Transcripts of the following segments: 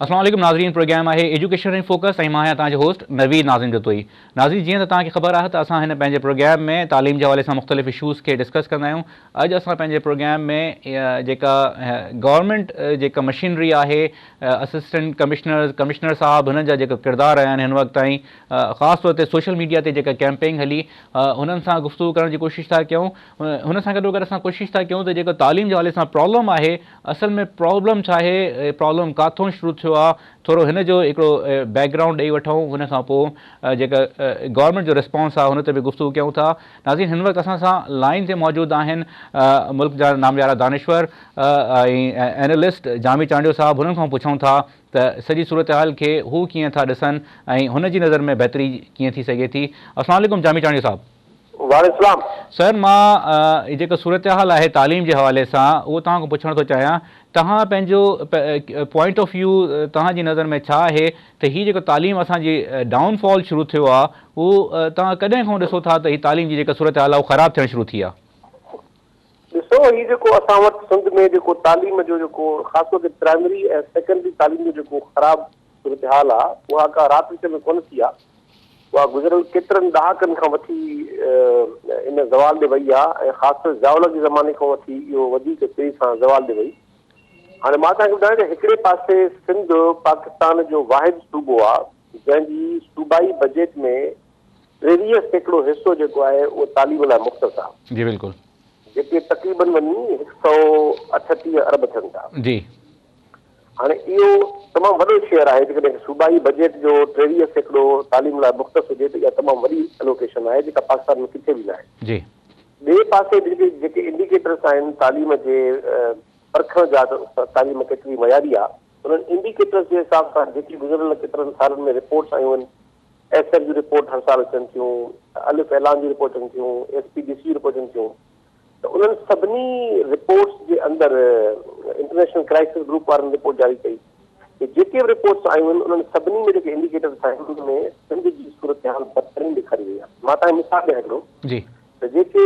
اسلام عليڪم ناظرين پروگرام آهي ايجوڪيشن ان فوڪس ۽ مان آهيان توهان جو هوسٽ نويد ناظم جتوئي ناظرين جيئن ته توهان کي خبر آهي ته اسان هن پنهنجي پروگرام ۾ تعليم جي حوالي سان مختلف اشوز کي ڊسڪس ڪندا آهيون اڄ اسان پنهنجي پروگرام ۾ جيڪا گورنمينٽ جيڪا مشينري آهي اسسٽنٽ ڪمشنر ڪمشنر صاحب هنن جا جيڪا ڪردار رهيا آهن هن وقت تائين خاص طور تي سوشل ميڊيا تي جيڪا ڪيمپينگ هلي هنن سان گفتگو ڪرڻ جي ڪوشش ٿا ڪيون هن سان گڏوگڏ اسان ڪوشش ٿا ڪيون ته جيڪو تعليم جي حوالي سان پرابلم آهي اصل ۾ پرابلم ڇا آهي پرابلم ڪاٿون شروع ٿيو آهي ٿورو هن جو هڪڙو بيڪ گرائونڊ ڏئي وٺون هن کان پوء جيڪا گورنمينٽ جو رسپانس آهي هن تي به گفتگو ڪيون ٿا ناظرين هن وقت اسان سان لائين تي موجود آهن ملڪ جا ناميارا دانشور ۽ اينالسٽ جامي چانڊيو صاحب هنن کان پڇون ٿا ته سڄي صورتحال کي هو ڪيئن ٿا ڏسن ۽ هن جي نظر ۾ بهتري ڪيئن ٿي سگهي ٿي السلام عليڪم جامي چانڊيو صاحب. وعليڪم السلام. سر مان هي جيڪا صورتحال آهي تعليم جي حوالي سان اهو توهان کان پڇڻ ٿو چاهيان توهان پنهنجو پوائنٽ آف ويو توهان جي نظر ۾ ڇا آهي ته هي جيڪو تعليم اسان جي ڊائون فال شروع ٿيو آهي اهو توهان ڪڏهن کان ڏسو ٿا ته هي تعليم جي جيڪا صورتحال آهي اهو خراب ٿيڻ شروع ٿي آهي. ڏسو هي جيڪو اسان وٽ سنڌ ۾ جيڪو تعليم جو جيڪو خاص طور تي پرائمري ۽ سيڪنڊري تعليم جو جيڪو خراب صورتحال آهي اها ڪا رات وچ ۾ ڪونه ٿي آهي اها گذريل ڪيترن ڏهاڪن کان وٺي ان زوال ڏي وئي آهي ۽ خاص طور ضياء الحق جي زماني کان وٺي اهو وڌيڪ تيزي سان زوال ڏي وئي. هاڻي مان توهان کي ٻڌايان ته هڪڙي پاسي سنڌ پاڪستان جو واحد صوبو آهي جنهن جي صوبائي بجيٽ ۾ 23% حصو جيڪو آهي اهو تعليم لاء مختص آهي. جي بلڪل. جيڪي تقريبن وڃي 138 ارب ٿين ٿا. جي. هاڻي اهو تمام وڏو شيئر آهي جيڪڏهن صوبائي بجيٽ جو 23% تعليم لاء مختص هجي ته اها تمام وڏي الوڪيشن آهي جيڪا پاڪستان ۾ ڪٿي به ناهي. جي. ٻئي پاسي جيڪي جيڪي انڊيڪيٽرس آهن تعليم جي پرکڻ جا ته تعليم ڪيتري معياري آهي انهن انڊيڪيٽرس جي حساب سان جيڪي گذريل ڪيترن سالن ۾ رپورٽس آيون آهن ايس ايف جون رپورٽ هر سال اچن ٿيون الف اعلان جون رپورٽ اچن ٿيون ايس پي ڊي سي جون رپورٽ اچن ٿيون ته انهن سڀني رپورٽس جي اندر انٽرنيشنل ڪرائسس گروپ وارن رپورٽ جاري ڪئي ته جيڪي به رپورٽس آيون آهن انهن سڀني ۾ جيڪي انڊيڪيٽرس آهن ان ۾ سنڌ جي صورتحال بدترين ڏيکاري وئي آهي. مان توهان کي مثال ڏيان هڪڙو جي. ته جيڪي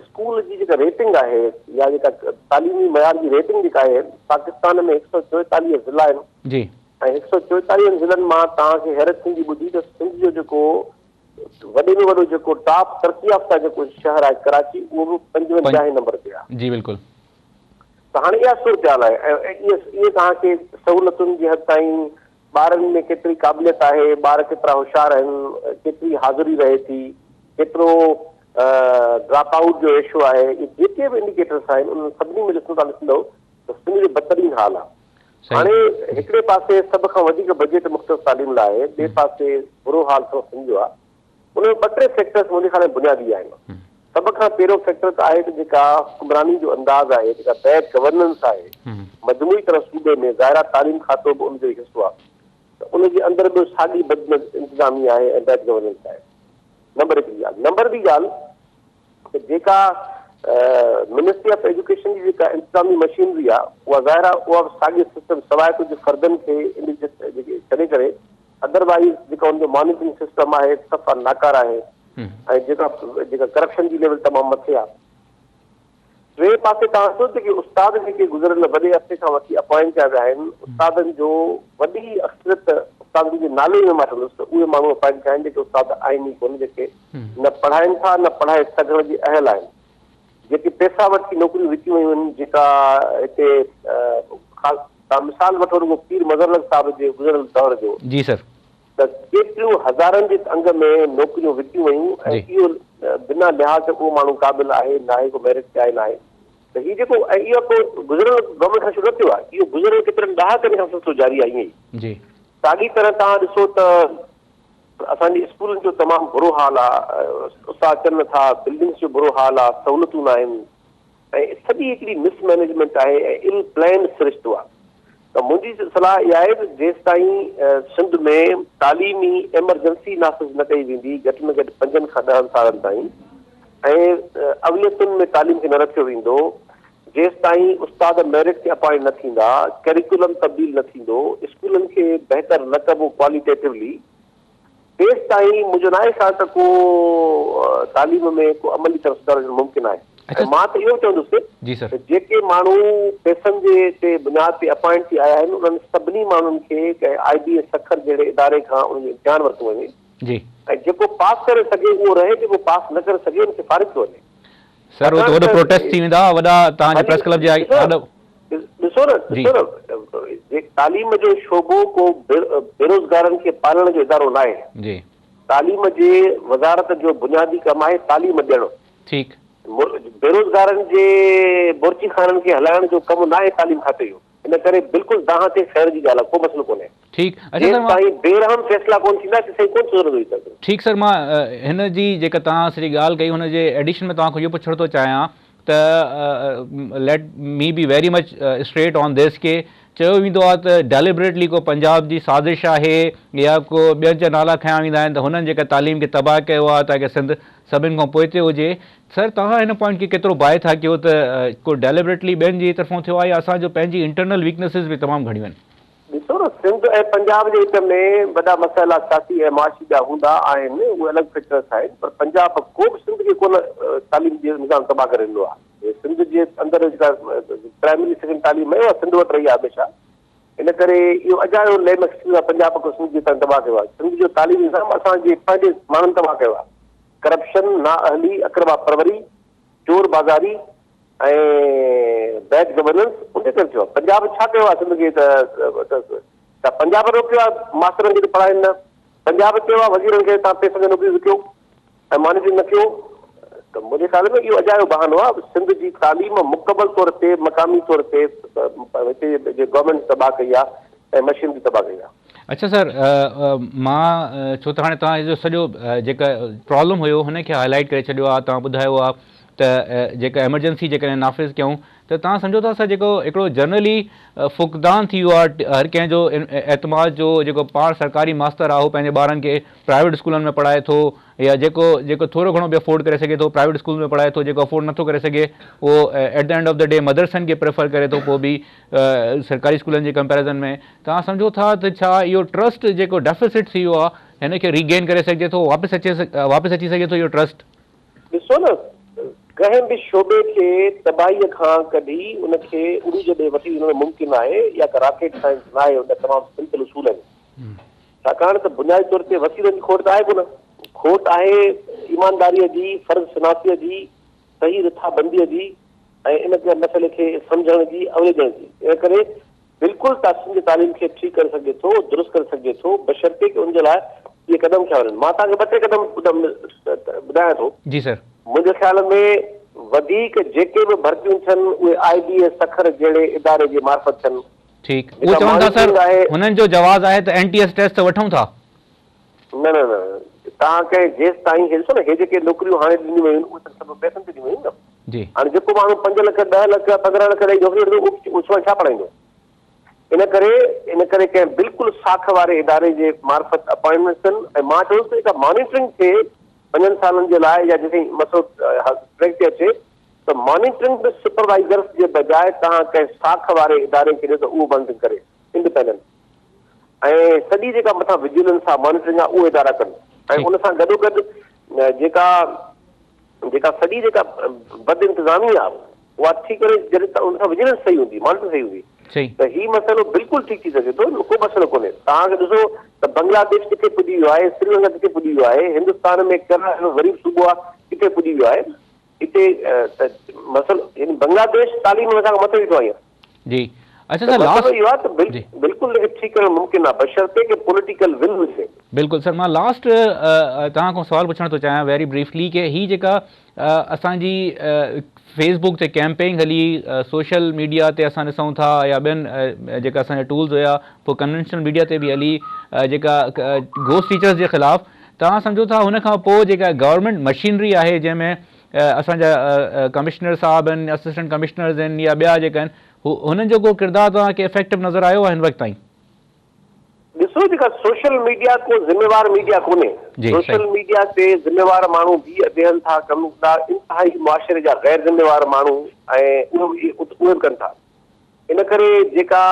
اسڪول جي جيڪا ريٽنگ آهي يا جيڪا تعليمي معيار جي ريٽنگ جيڪا آهي پاڪستان ۾ 144 ضلعا آهن جي. ۽ 144 ضلعن مان توهان کي حيرت ٿيندي ٻڌي ته سنڌ جو جيڪو وڏي ۾ وڏو جيڪو ٽاپ ترقي يافته جيڪو شهر آهي ڪراچي اهو به 55 نمبر تي آهي. جي بلڪل. ته هاڻي اها صورتحال آهي ۽ ائين ائين توهان کي سهولتن جي حد تائين ٻارن ۾ ڪيتري قابليت آهي ٻار ڪيترا هوشيار آهن ڪيتري حاضري رهي ٿي ڪيترو ڊراپ آئوٽ جو ريشو آهي اهي جيڪي به انڊيڪيٽرس آهن انهن سڀني ۾ ڏسو توهان ڏسندو ته سنڌ جو بدترين حال آهي. هاڻي هڪڙي پاسي سڀ کان وڌيڪ بجيٽ مختص تعليم لاء آهي، ٻئي پاسي برو حال صرف سنڌ جو آهي. ان ۾ ٻه ٽي فيڪٽرز منهنجي خيال ۾ بنيادي آهن. سڀ کان پهريون فيڪٽر ته آهي ته جيڪا حڪمراني جو انداز آهي، جيڪا بيڊ گورننس آهي، مجموعي طرح صوبي ۾ ظاهر آهي تعليم کاتو به ان جو ئي حصو آهي ته ان جي اندر به ساڳي بد انتظامي آهي ۽ بيڊ گورننس آهي. نمبر هڪڙي ڳالهه. نمبر ٻي ڳالهه ته جيڪا منسٽري آف ايجوڪيشن جي جيڪا انتظامي مشينري آهي اها ظاهر آهي اها به ساڳي سسٽم سواء ڪجهه فردن کي جيڪي ڇڏي ڪري ادروائيز جيڪا ان جو مانيٽرنگ سسٽم آهي صفا ناڪاره آهي ۽ جيڪا جيڪا ڪرپشن جي ليول تمام مٿي آهي. ٽئين پاسي توهان ڏسو ته جيڪي استاد جيڪي گذريل وڏي عرصي کان وٺي اپوائنٽ ڪيا ويا آهن استادن جو وڏي اڪثريت استادن جي نالي ۾ مان چوندس ته اهي ماڻهو اپوائنٽ ڪيا آهن جيڪي استاد آهن ئي ڪونه جيڪي نه پڙهائين ٿا نه پڙهائي سگهڻ جي اهل آهن جيڪي پئسا وٺي نوڪريون وڪيون ويون آهن جيڪا هتي خاص توهان مثال وٺو رڳو پير مظهر الحق صاحب جي گذريل دور جو جي سر. ته ڪيتريون هزارن جي انگ ۾ نوڪريون وڪيون ويون ۽ اهو بنا لحاظ ته اهو ماڻهو قابل آهي ناهي ڪو ميرٽ تي آهي ناهي ته هي جيڪو ۽ اهو ڪو گذريل گورنمينٽ کان شروع نه ٿيو آهي اهو گذريل ڪيترن ڏهاڪن کان سلسلو جاري آهي ائين ئي. جي. ساڳي طرح توهان ڏسو ته اسان جي اسڪولن جو تمام برو حال آهي استاد اچن نٿا بلڊنگس جو برو حال آهي سهولتون ناهن ۽ سڄي هڪڙي مس مئنيجمينٽ آهي ۽ ال پلانڊ سرشتو آهي ته منهنجي صلاح اها آهي ته جيستائين سنڌ ۾ تعليمي ايمرجنسي نافذ نه ڪئي ويندي گهٽ ۾ گهٽ پنجن کان ڏهن سالن تائين ۽ اوليتن ۾ تعليم کي نه رکيو ويندو جيستائين استاد ميرٽ تي اپائنٽ نه ٿيندا ڪريڪولم تبديل نه ٿيندو اسڪولن کي بهتر نه ڪبو ڪواليٽيٽولي تيستائين منهنجو ناهي خيال ته ڪو تعليم ۾ ڪو عملي طرح سڌارو ٿيڻ ممڪن آهي. ۽ مان ته اهو به چوندس ته جيڪي ماڻهو پئسن جي تي بنياد تي اپائنٽ ٿي آيا آهن انهن سڀني ماڻهن کي ڪنهن آء بي اي سکر جهڙي اداري کان انهن جو امتحان ورتو وڃي ۽ جيڪو پاس ڪري سگهي اهو رهي جيڪو پاس نه ڪري سگهي ان کي فارغ ڪيو وڃي. سر اهو ته وڏو پروٽيسٽ ٿي ويندا وڏا توهان جي پريس ڪلب جي آڏو. ڏسو نه ڏسو نه تعليم جو شعبو ڪو بيروزگارن کي پالڻ جو ادارو ناهي. تعليم جي وزارت جو بنيادي ڪم آهي تعليم ڏيڻ. ٺيڪ. بيروزگارن جي بورچي خانن کي هلائڻ جو ڪم ناهي تعليم کاتي جو. ان ڪري بلڪل دانهن تي خير جي ڳالهه آهي ڪو مسئلو ڪونهي. ٺيڪ اڇا سر مان. جيستائين بي رحم فيصلا ڪونه ٿيندا تيستائين ڪونه سڌرندو هي سلسلو. ٺيڪ سر مان هن جي جيڪا توهان سڄي ڳالهه ڪئي هن جي ايڊيشن ۾ توهان کان اهو پڇڻ ٿو چاهيان ته let me be very much straight on this ڪي چيو ويندو آهي ته ڊيليبريٽلي ڪو پنجاب جي سازش آهي يا ڪو ٻين جا نالا کنيا ويندا آهن ته هنن جيڪا تعليم کي تباهه ڪيو آهي تاڪه سنڌ سڀن کان پوئتي هجي سر توهان هن پوائنٽ کي ڪيترو بائي ٿا ڪيو ته ڪو ڊيليبريٽلي ٻين جي طرفون ٿيو آهي يا اسان جو پنهنجي انٽرنل ويڪنيسز به تمام گهڻيون آهن. ڏسو نه سنڌ ۽ پنجاب جي وچ ۾ وڏا مسئلا سياسي ۽ معاشي ٻيا هوندا آهن اهي الڳ فيڪٽرس آهن پر پنجاب ڪو به سنڌ کي ڪونه تعليم جي نظام تباهه ڪري ڏنو آهي سنڌ جي اندر جيڪا پرائمري سيڪنڊ تعليم آهي اها سنڌ وٽ رهي آهي هميشه ان ڪري اهو اجايو ليم ايڪسڪيوز آهي پنجاب ڪو سنڌ جي تباهه ڪيو آهي سنڌ جو تعليمي نظام اسان جي پنهنجي ماڻهن تباهه ڪيو آهي ڪرپشن نااهلي اقربا پروري چور بازاري ۽ بيڊ گورننس ان جي ڪري ٿيو آهي. پنجاب ڇا ڪيو آهي سنڌ کي ته ڇا پنجاب روڪيو آهي ماسترن کي ته پڙهائين نه؟ پنجاب چيو آهي وزيرن کي توهان پئسن تي نوڪريون وڪيو ۽ مانيٽرنگ نه ڪيو ته منهنجي خيال ۾ اهو اجايو بهانو آهي. سنڌ جي تعليم مڪمل طور تي مقامي طور تي هتي جي گورنمينٽ تباهه ڪئي آهي ۽ مشينري تباهه ڪئي آهي. اڇا سر مان ڇو ته هاڻي توهان جو سڄو جيڪا پرابلم هيو هن کي هائي لائيٽ ڪري ڇڏيو آهي توهان ٻڌايو آهي ته جيڪا ايمرجنسي جيڪڏهن نافذ ڪيون ته توهان سمجهو ٿا سر جيڪو هڪڙو جنرلي فقدان ٿي ويو آهي هر ڪنهن جو اعتماد جو جيڪو پاڻ سرڪاري ماستر آهي اهو پنهنجي ٻارن کي پرائيويٽ اسڪولن ۾ پڙهائي ٿو يا جيڪو جيڪو ٿورو گهڻو به افورڊ ڪري سگهي ٿو پرائيويٽ اسڪول ۾ پڙهائي ٿو جيڪو افورڊ نٿو ڪري سگهي اهو at the end of the day مدرسن کي پريفر ڪري ٿو پوء به سرڪاري اسڪولن جي ڪمپيرزن ۾ توهان سمجهو ٿا ته ڇا اهو ٽرسٽ جيڪو ڊيفيسٽ ٿي ويو آهي هن کي ريگين ڪري سگهجي ٿو واپس اچي واپس اچي سگهي ٿو اهو ٽرسٽ؟ ڏسو نه ڪنهن به شعبي کي تباهيء کان ڪڍي ان کي عروج ڏي وٺي وڃڻ ممڪن آهي، اها ڪا راڪيٽ سائنس ناهي، ان جا تمام سمپل اصول آهن. ڇاڪاڻ ته بنيادي طور تي وسيلن جي کوٽ ته آهي ڪونه، کوٽ آهي ايمانداريء جي، فرض شناسيء جي، صحيح رٿابنديء جي ۽ ان مسئلي کي سمجهڻ جي، اوليجڻ جي. ان ڪري بلڪل تعصب جي تعليم کي ٺيڪ ڪري سگهجي ٿو، درست ڪري سگهجي ٿو، بشرطيڪ ان جي لاء اهي قدم کنيا وڃن. مان توهان کي ٻه ٽي قدم ٻڌايان ٿو. جي سر. منهنجي خيال ۾ وڌيڪ جيڪي به ڀرتيون ٿين اهي آء بي اي سکر جهڙي اداري جي معرفت ٿين. ٺيڪ. اهو جيڪا چون ٿا سر مانيٽرنگ آهي. هنن جو جواز آهي ته اين ٽي ايس ٽيسٽ ته وٺون ٿا. نه نه نه توهان ڪنهن جيستائين هي ڏسو نه هي جيڪي نوڪريون هاڻي ڏنيون ويون آهن اهي ته سڀ پئسن تي ڏنيون ويون نه. جي. هاڻي جيڪو ماڻهو پنج لک، ڏهه لک، 15 لک ڏئي نوڪري وٺندو اهو سڀاڻي ڇا پڙهائيندو؟ ان ڪري ان ڪري ڪنهن بلڪل ساک واري اداري جي معرفت اپائنٽمينٽس ٿين ۽ مان چوندس ته جيڪا مانيٽرنگ ٿئي پنجن سالن جي لاء يا جيسين مسئلو ٽريڪ تي اچي ته مانيٽرنگ به سپروائيزرس جي بجاء توهان ڪنهن ساک واري اداري کي ڏيو ته اهو مانيٽرنگ ڪري انڊيپينڊنٽ ۽ سڄي جيڪا مٿان وجيلنس آهي مانيٽرنگ آهي اهو ادارا ڪن ۽ ان سان گڏوگڏ جيڪا جيڪا سڄي جيڪا بد انتظامي آ اها ٺيڪ ڪري جڏهن ته ان سان وجيلنس صحيح هوندي مانيٽرنگ صحيح هوندي ته هي مسئلو بلڪل ٺيڪ ٿي سگهي ٿو ڪو مسئلو ڪونهي توهان کي ڏسو ته بنگلاديش ڪٿي پڄي ويو آهي سري لنڪا ڪٿي پڄي ويو آهي هندستان ۾ ڪيرلا اهڙو غريب صوبو آ ڪٿي پڄي ويو آهي هتي ته مسئلو يعني بنگلاديش تعليم ۾ اسان کان مٿي بيٺو آهي هينئر جي اڇا سر لاسٽ اهو آهي ته بلڪل ان کي ٺيڪ ڪرڻ ممڪن آهي بشرطيڪ پوليٽيڪل ول هجي. بلڪل سر مان لاسٽ توهان کان سوال پڇڻ ٿو چاهيان ويري بريفلي ڪي هي جيڪا اسان جي فيس بڪ تي ڪيمپينگ هلي سوشل ميڊيا تي اسان ڏسون ٿا يا ٻين جيڪا اسان جا ٽولز هيا پوء ڪنوينشنل ميڊيا تي به هلي جيڪا گوسٽ ٽيچرز جي خلاف توهان سمجهو ٿا هن کان پوء جيڪا گورنمينٽ مشينري آهي جنهن ۾ اسان جا ڪمشنر صاحب آهن اسسٽنٽ ڪمشنرز آهن يا ٻيا جيڪا آهن هنن جو ڪو ڪردار توهان کي افيڪٽو نظر آيو آهي هن وقت تائين؟ ڏسو جيڪا سوشل ميڊيا ڪو ذميوار ميڊيا ڪونهي سوشل ميڊيا تي ذميوار ماڻهو به ويهن ٿا ڪم ٿا انتهائي معاشري جا غير ذميوار ماڻهو ۽ اهي به ڪن ٿا ان ڪري جيڪا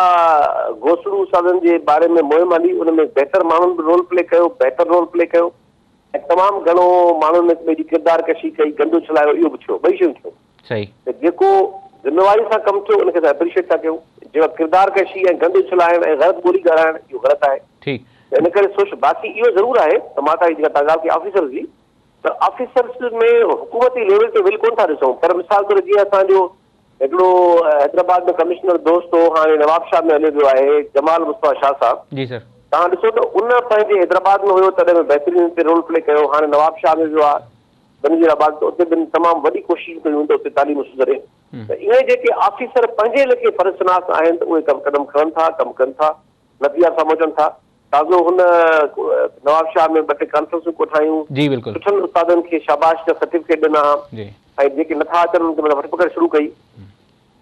گوسڙو استادن جي باري ۾ مهم هلي ان ۾ بهتر ماڻهن به رول پلي ڪيو بهتر رول پلي ڪيو ۽ تمام گهڻو ماڻهن هڪ ٻئي جي ڪردار ڪشي ڪئي، گند اڇلايو، اهو به ٿيو، ٻئي شيون ٿيون. صحيح. ته جيڪو ذميواري سان ڪم ٿيو ان کي اسان اپريشيٽ ٿا ڪيون، جيڪا ڪردار ڪشي ۽ گند اڇلائڻ ۽ غلط ٻولي ڳالهائڻ اهو غلط آهي. ٺيڪ. ته ان ڪري سوچ باقي اهو ضرور آهي ته مان توهان جي جيڪا توهان ڳالهه ڪئي آفيسرز جي ته آفيسرز ۾ حڪومتي ليول تي ول ڪونه ٿا ڏسون پر مثال طور جيئن اسان جو هڪڙو حيدرآباد ۾ ڪمشنر دوست هو هاڻي نوابشاهه ۾ هليو ويو آهي جمال مصطفيٰ شاهه صاحب. جي سر. توهان ڏسو ته ان پنهنجي حيدرآباد ۾ هيو تڏهن به بهترين هتي رول پلي ڪيو هاڻي نوابشاهه ۾ ويو آهي بينظير آباد ته اتي به تمام وڏي ڪوششون ڪيون ته اتي تعليم سڌري ته ائين جيڪي آفيسر پنهنجي ليکي فرض شناس آهن ته اهي ڪم قدم کڻن ٿا ڪم ڪن ٿا نتيجا سامهون اچن ٿا تازو هن نوابشاهه ۾ ٻه ٽي ڪانفرنسون ڪوٺايون جي بلڪل سٺن استادن کي شاباش جا سرٽيفڪيٽ ڏنا جي ۽ جيڪي نٿا اچن انهن کي معنيٰ وٺ پڪڙ شروع ڪئي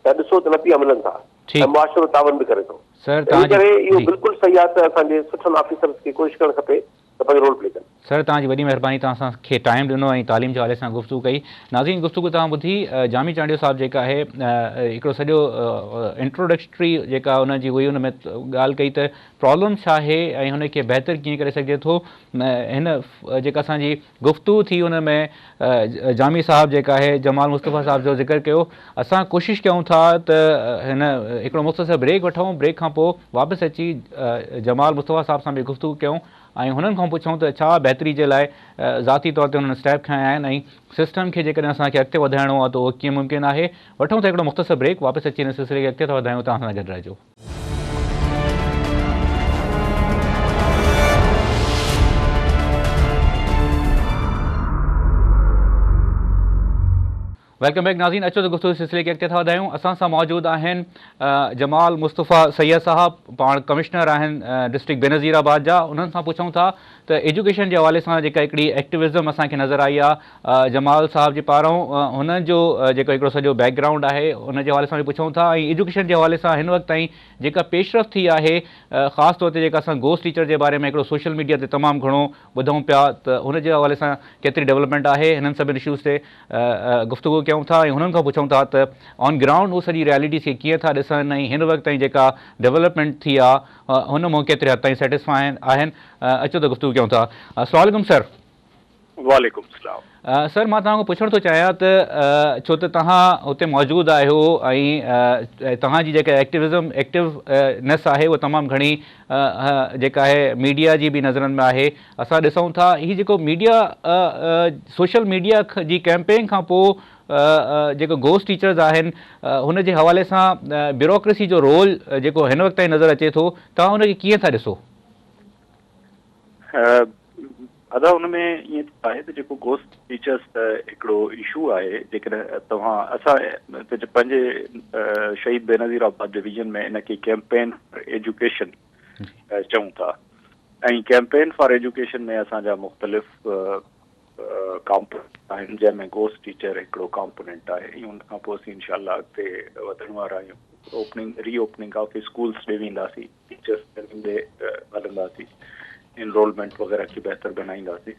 ته ڏسو ته نتيجا ملن ٿا ۽ معاشرو تعاون به ڪري ٿو سر ان ڪري اهو بلڪل صحيح آهي ته اسان جي سٺن آفيسرز کي ڪوشش ڪرڻ کپي ته پنهنجو رول پلي ڪن. سر توهان جي وڏي مهرباني توهان اسان کي ٽائيم ڏنو ۽ تعليم جي حوالي سان گفتگو ڪئي. ناظرين گفتگو توهان ٻڌي جامي چانڊيو صاحب جيڪا آهي هڪڙو سڄو انٽروڊڪٽري جيڪا ان جي هئي ان ۾ ڳالهه ڪئي ته پرابلم ڇا آهي ۽ هن کي بهتر ڪيئن ڪري سگهجي ٿو هن جيڪا اسان جي گفتگو ٿي ان ۾ جامي صاحب جيڪا آهي جمال مصطفيٰ صاحب جو ذڪر ڪيو اسان ڪوشش ڪيون ٿا ته هن هڪڙو مختصر بريڪ وٺون بريڪ کان پوء واپس اچي جمال مصطفيٰ صاحب سان به گفتگو ڪيون ۽ هنن کان پڇون ته ڇا بهتري جي لاء ذاتي طور تي هنن اسٽيپ کنيا آهن ۽ سسٽم کي جيڪڏهن اسان کي اڳتي وڌائڻو آهي ته اهو ڪيئن ممڪن آهي وٺون ٿا هڪڙو مختصر بريڪ واپس اچي هن سلسلي کي اڳتي ٿا وڌايون توهان سان گڏ رهجو. Welcome back ناظرين اچو ته گفتگو جي سلسلي کي اڳتي ٿا وڌايون اسان سان موجود آهن جمال مصطفيٰ سيد صاحب پاڻ ڪمشنر آهن ڊسٽرڪٽ بينظير آباد جا انهن سان پڇون ٿا ته ايجوڪيشن جي حوالي سان جيڪا هڪڙي ايڪٽوزم اسان کي نظر آئي آهي جمال صاحب جي پاران هن جو جيڪو هڪڙو سڄو بيڪ گرائونڊ آهي ان جي حوالي سان به پڇون ٿا ۽ ايجوڪيشن جي حوالي سان هن وقت تائين جيڪا پيش رفت ٿي آهي خاص طور تي جيڪا اسان گوسٽ ٽيچر جي باري ۾ هڪڙو سوشل ميڊيا تي تمام گهڻو ٻڌون پيا ته هن جي حوالي سان ڪيتري ڊولپمينٽ آهي هنن سڀني اشوز تي گفتگو ڪيون ٿا ۽ هنن کان پڇون ٿا ته آن گرائونڊ هو سڄي ريالٽيز کي ڪيئن ٿا ڏسن ۽ هن وقت تائين جيڪا ڊولپمينٽ ٿي آ هن مان ڪيتري حد تائين سيٽسفائي آهن اچو ته گفتگو ڪيون ٿا السلام عليڪم سر. وعليڪم السلام. سر مان توهان کان پڇڻ ٿو چاهيان ته ڇو ته توهان اتي موجود آهيو ۽ توهان جي جيڪا ايڪٽوزم ايڪٽو نيس آهي اها تمام گهڻي جيڪا آهي ميڊيا جي به نظرن ۾ آهي اسان ڏسون ٿا هي جيڪو ميڊيا سوشل ميڊيا جي ڪيمپين کان پوء جيڪو گوسٽ ٽيچرز آهن هن جي حوالي سان بيوروڪريسي جو رول جيڪو هن وقت تائين نظر اچي ٿو توهان ان کي ڪيئن ٿا ڏسو؟ ادا ان ۾ ائين آهي ته جيڪو گوسٽ ٽيچرز ته هڪڙو اشو آهي جيڪڏهن توهان اسان پنهنجي شهيد بينظير آباد ڊويزن ۾ ان کي ڪيمپين فار ايجوڪيشن چئون ٿا ۽ ڪيمپين فار ايجوڪيشن ۾ اسان جا مختلف ڪامپوننٽ آهن جنهن ۾ گوسٽ ٽيچر هڪڙو ڪامپوننٽ آهي ۽ ان کان پوء اسين انشاء الله اڳتي وڌڻ وارا آهيون opening reopening of schools ڏي وينداسين ٽيچرس ٽريننگ ڏي هلنداسين انرولمينٽ وغيره کي بهتر بنائينداسين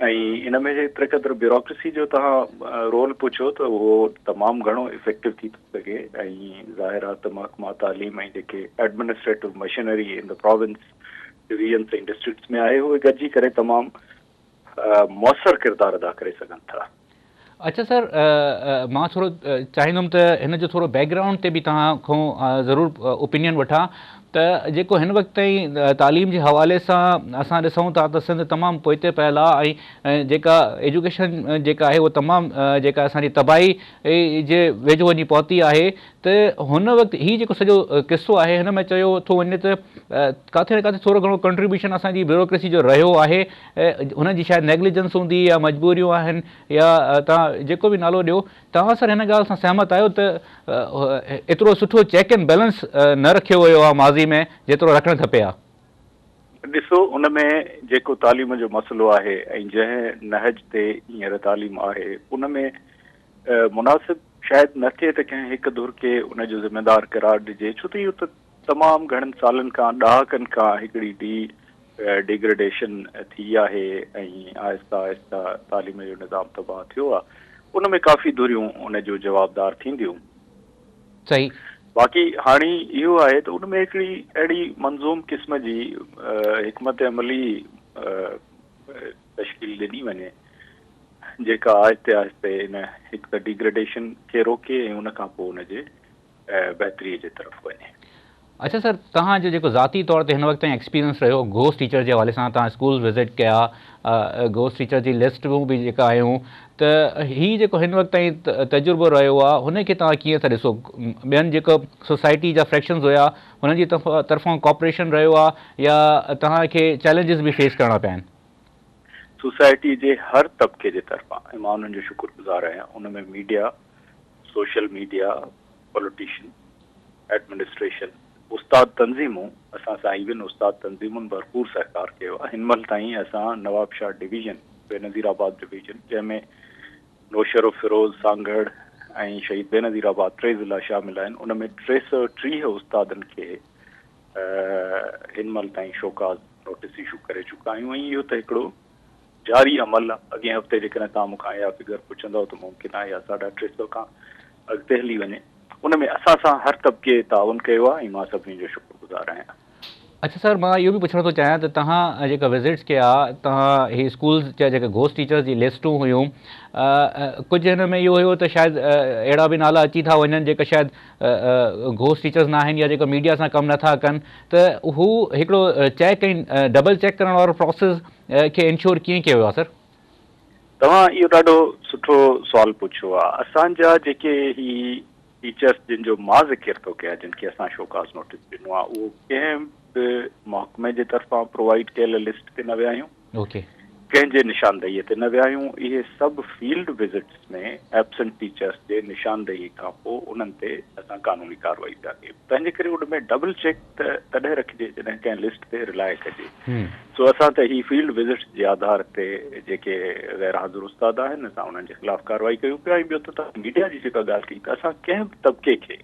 ۽ ان ۾ جيتري قدر بيوروڪريسي جو توهان رول پڇيو ته اهو تمام گهڻو افيڪٽو ٿي ٿو سگهي ۽ ظاهر آهي ته محڪمه تعليم ۽ جيڪي administrative machinery in the province divisions ۽ districts ۾ آهي اهي گڏجي ڪري تمام موثر ڪردار ادا ڪري سگهن ٿا. اڇا سر مان ٿورو چاهيندم ته هن جو ٿورو بيڪ گرائونڊ تي به توهان کان ضرور اوپينين وٺان ته جيڪو هن وقت تائين تعليم جي حوالي سان اسان ڏسون ٿا ته سنڌ تمام پوئتي پيل آهي ۽ جيڪا ايجوڪيشن جيڪا آهي اها تمام جيڪا اسان جي تباهي جي ويجهو وڃي پهتي آهي ته هن وقت هي جيڪو سڄو قصو آهي هن ۾ چيو ٿو وڃي ته ڪاٿي نه ڪاٿي ٿورو گهڻو ڪنٽريبيوشن اسان جي بيوروڪريسي جو رهيو آهي هنن جي شايد نيگليجنس هوندي يا مجبوريون آهن يا توهان جيڪو به نالو ڏيو، توهان سر هن ڳالهه سان سهمت آهيو ته ايترو سٺو چيڪ اينڊ بيلنس نه رکيو ويو آهي ماضي ۾ جيترو رکڻ کپي ها؟ ڏسو ان ۾ جيڪو تعليم جو مسئلو آهي ۽ جنهن نهج تي هينئر تعليم آهي ان ۾ مناسب شايد نه ٿئي ته ڪنهن هڪ ڌر کي ان جو ذميدار قرار ڏجي ڇو ته اهو ته تمام گهڻن سالن کان ڏهاڪن کان هڪڙي ڊي ڊيگريڊيشن ٿي آهي ۽ آهسته آهسته تعليم جو نظام تباهه ٿيو آهي ان ۾ ڪافي ڌريون ان جو جوابدار ٿينديون. صحيح. باقي هاڻي اهو آهي ته ان ۾ هڪڙي اهڙي منظوم قسم جي حڪمت عملي تشڪيل ڏني وڃي جيڪا آهستي آهستي ان هڪ ته ڊيگريڊيشن کي روڪي ۽ ان کان پوء ان جي بهتري جي طرف وڃي. اڇا سر توهان جو جيڪو ذاتي طور تي هن وقت تائين ايڪسپيرينس رهيو گهوسٽ ٽيچر جي حوالي سان توهان اسڪولز وزٽ ڪيا گهوسٽ ٽيچر جي لسٽون به جيڪا آيون ته هي جيڪو هن وقت تائين تجربو رهيو آهي هن کي توهان ڪيئن ٿا ڏسو ٻين جيڪو سوسائٽي جا فريڪشنز هيا هنن جي طرفان ڪوپريشن رهيو آهي يا توهان کي چئلينجز به فيس ڪرڻا پيا آهن؟ سوسائٽي جي هر طبقي جي طرفان ۽ مان انهن جو شڪر گذار آهيان ان ۾ media, social media, politician, administration, استاد تنظيمون اسان سان ايون استاد تنظيمن ڀرپور سهڪار ڪيو آهي هن مهل تائين اسان نوابشاهه ڊويزن بينظير آباد ڊويزن جنهن ۾ نوشهروفيروز، سانگهڙ ۽ شهيد بينظير آباد ٽي ضلعا شامل آهن ان ۾ 330 استادن کي هن مهل تائين شوڪاز نوٽيس اشو ڪري چڪا آهيون ۽ اهو ته هڪڙو جاري عمل آهي اڳئين هفتي جيڪڏهن توهان مون کان اها فگر پڇندؤ ته ممڪن آهي اها ساڍا ٽي سئو کان اڳتي هلي وڃي ان ۾ اسان سان هر طبقي تعاون ڪيو آهي ۽ مان سڀني جو شڪر گذار آهيان. اڇا سر مان اهو به پڇڻ ٿو چاهيان ته توهان جيڪا وزٽس ڪيا توهان هي اسڪولز جا جيڪا گهوسٽ ٽيچرز جي لسٽون هيون ڪجهه هن ۾ اهو هيو ته شايد اهڙا به نالا اچي ٿا وڃن جيڪا شايد گهوسٽ ٽيچرز نه آهن يا جيڪا ميڊيا سان ڪم نٿا ڪن ته هو هڪڙو چيڪ ۽ ڊبل چيڪ ڪرڻ وارو پروسيس کي انشور ڪيئن ڪيو ويو آهي سر؟ توهان اهو ڏاڍو سٺو سوال پڇيو آهي. اسان جا جيڪي هي ٽيچرس جن جو مان ذڪر ٿو ڪيان جن کي اسان شوڪاز نوٽيس ڏنو آهي اهو ڪنهن به محڪمي جي طرفان پرووائيڊ ڪيل لسٽ تي نه ويا آهيون. ڪنهن جي نشاندهي تي نه ويا آهيون. اهي سڀ فيلڊ وزٽس ۾ ايبسنٽ ٽيچرس جي نشاندهي کان پوء انهن تي اسان قانوني ڪارروائي پيا ڪيون. تنهن جي ڪري ان ۾ ڊبل چيڪ ته تڏهن رکجي جڏهن ڪنهن لسٽ تي رلاء ڪجي. سو اسان ته هي فيلڊ وزٽس جي آڌار تي جيڪي غير حاضر استاد آهن اسان انهن جي خلاف ڪارروائي ڪيون پيا ۽ ٻيو ته توهان ميڊيا جي جيڪا ڳالهه ڪئي ته اسان ڪنهن به طبقي کي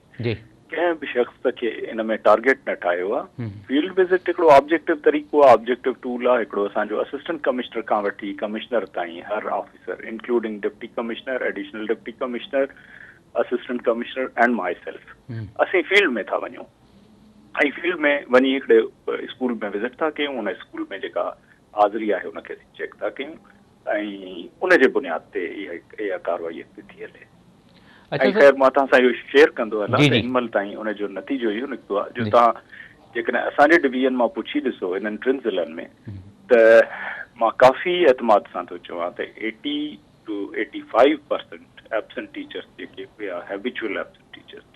ڪنهن به شخص کي ان ۾ ٽارگيٽ نه ٺاهيو آهي. فيلڊ وزٽ هڪڙو آبجيڪٽو طريقو آهي، آبجيڪٽو ٽول آهي، هڪڙو اسان جو اسسٽنٽ ڪمشنر کان وٺي ڪمشنر تائين هر officer including deputy commissioner, additional deputy commissioner, assistant commissioner and my self اسين فيلڊ ۾ ٿا وڃون ۽ فيلڊ ۾ وڃي هڪڙي اسڪول ۾ وزٽ ٿا ڪيون ان اسڪول ۾ جيڪا حاضري آهي ان کي اسين چيڪ ٿا ڪيون ۽ ان جي بنياد تي اها ڪارروائي اڳتي ٿي هلي. ۽ خير مان توهان سان اهو شيئر ڪندو هلان ته هن مهل تائين ان جو نتيجو اهو نڪتو آهي جو توهان جيڪڏهن اسان جي ڊويزن مان پڇي ڏسو انهن ٽن ضلعن ۾ ته مان ڪافي اعتماد سان ٿو چوان ته 80 ٽو 85% ايبسنٽ ٽيچرس جيڪي هيا هيبيچوئل ايبسنٽ ٽيچرس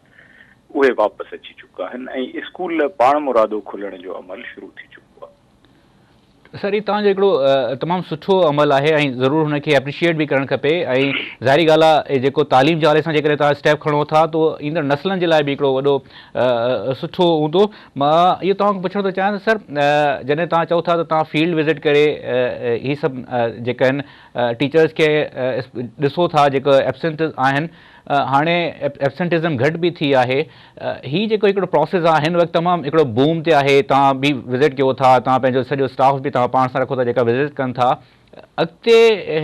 اهي واپس اچي چڪا آهن ۽ اسڪول پاڻ مرادو کلڻ جو عمل شروع ٿي چڪو آهي. سر هي توهان جو هڪڙو تمام سٺو عمل آهي ۽ ضرور هن کي اپريشيئيٽ به ڪرڻ کپي ۽ ظاهري ڳالهه آهي جيڪو تعليم جي حوالي سان جيڪڏهن توهان اسٽيپ کڻو ٿا ته ايندڙ نسلن جي لاء به هڪڙو وڏو سٺو هوندو مان اهو توهان کان پڇڻ ٿو چاهيان ته سر جڏهن توهان چئو ٿا ته توهان فيلڊ وزٽ ڪري هي سڀ جيڪا آهن ٽيچرس کي ڏسو ٿا جيڪو ايبسنٽ آهن هاڻي ايبسنٽزم گهٽ به ٿي آهي هي جيڪو هڪڙو پراسيس آهي هن وقت تمام هڪڙو بوم تي آهي توهان به وزٽ ڪيو ٿا توهان پنهنجو سڄو اسٽاف به توهان پاڻ سان رکو ٿا جيڪا وزٽ ڪن ٿا اڳتي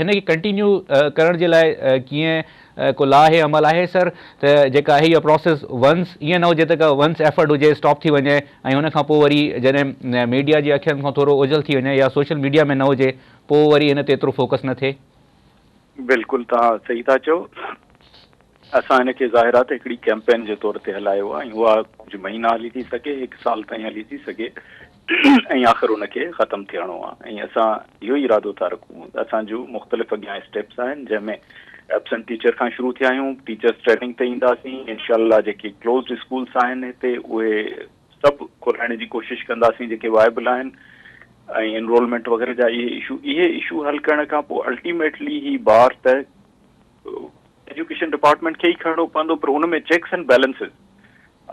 هن کي ڪنٽينيو ڪرڻ جي لاء ڪيئن ڪو لاهه عمل آهي سر ته جيڪا آهي اها پراسيس ونس ائين نه هجي ته ڪا ونس ايفرٽ هجي اسٽاپ ٿي وڃي ۽ ان کان پوء وري جڏهن ميڊيا جي اکين کان ٿورو اوجهل ٿي وڃي يا سوشل ميڊيا ۾ نه هجي پوء وري هن تي ايترو فوڪس نه ٿئي. بلڪل توهان صحيح ٿا چئو. اسان هن کي ظاهر آهي ته هڪڙي ڪيمپين جي طور تي هلايو آهي ۽ اها ڪجهه مهينا هلي ٿي سگهي، هڪ سال تائين هلي ٿي سگهي ۽ آخر ان کي ختم ٿيڻو آهي ۽ اسان اهو ئي ارادو ٿا رکون ته اسان جون مختلف اڳيان اسٽيپس آهن جنهن ۾ ايبسنٽ ٽيچر کان شروع ٿيا آهيون، ٽيچرس ٽريننگ تي اينداسين، انشاء الله جيڪي ڪلوزڊ اسڪولس آهن هتي اهي سڀ کولائڻ جي ڪوشش ڪنداسين جيڪي وائبل آهن ۽ انرولمينٽ وغيره جا اهي اشو اهي اشو حل ڪرڻ کان پوء الٽيميٽلي هي بار ته ايجوڪيشن ڊپارٽمينٽ کي ئي کڻڻو پوندو پر ان ۾ چيڪس اينڊ بيلنسز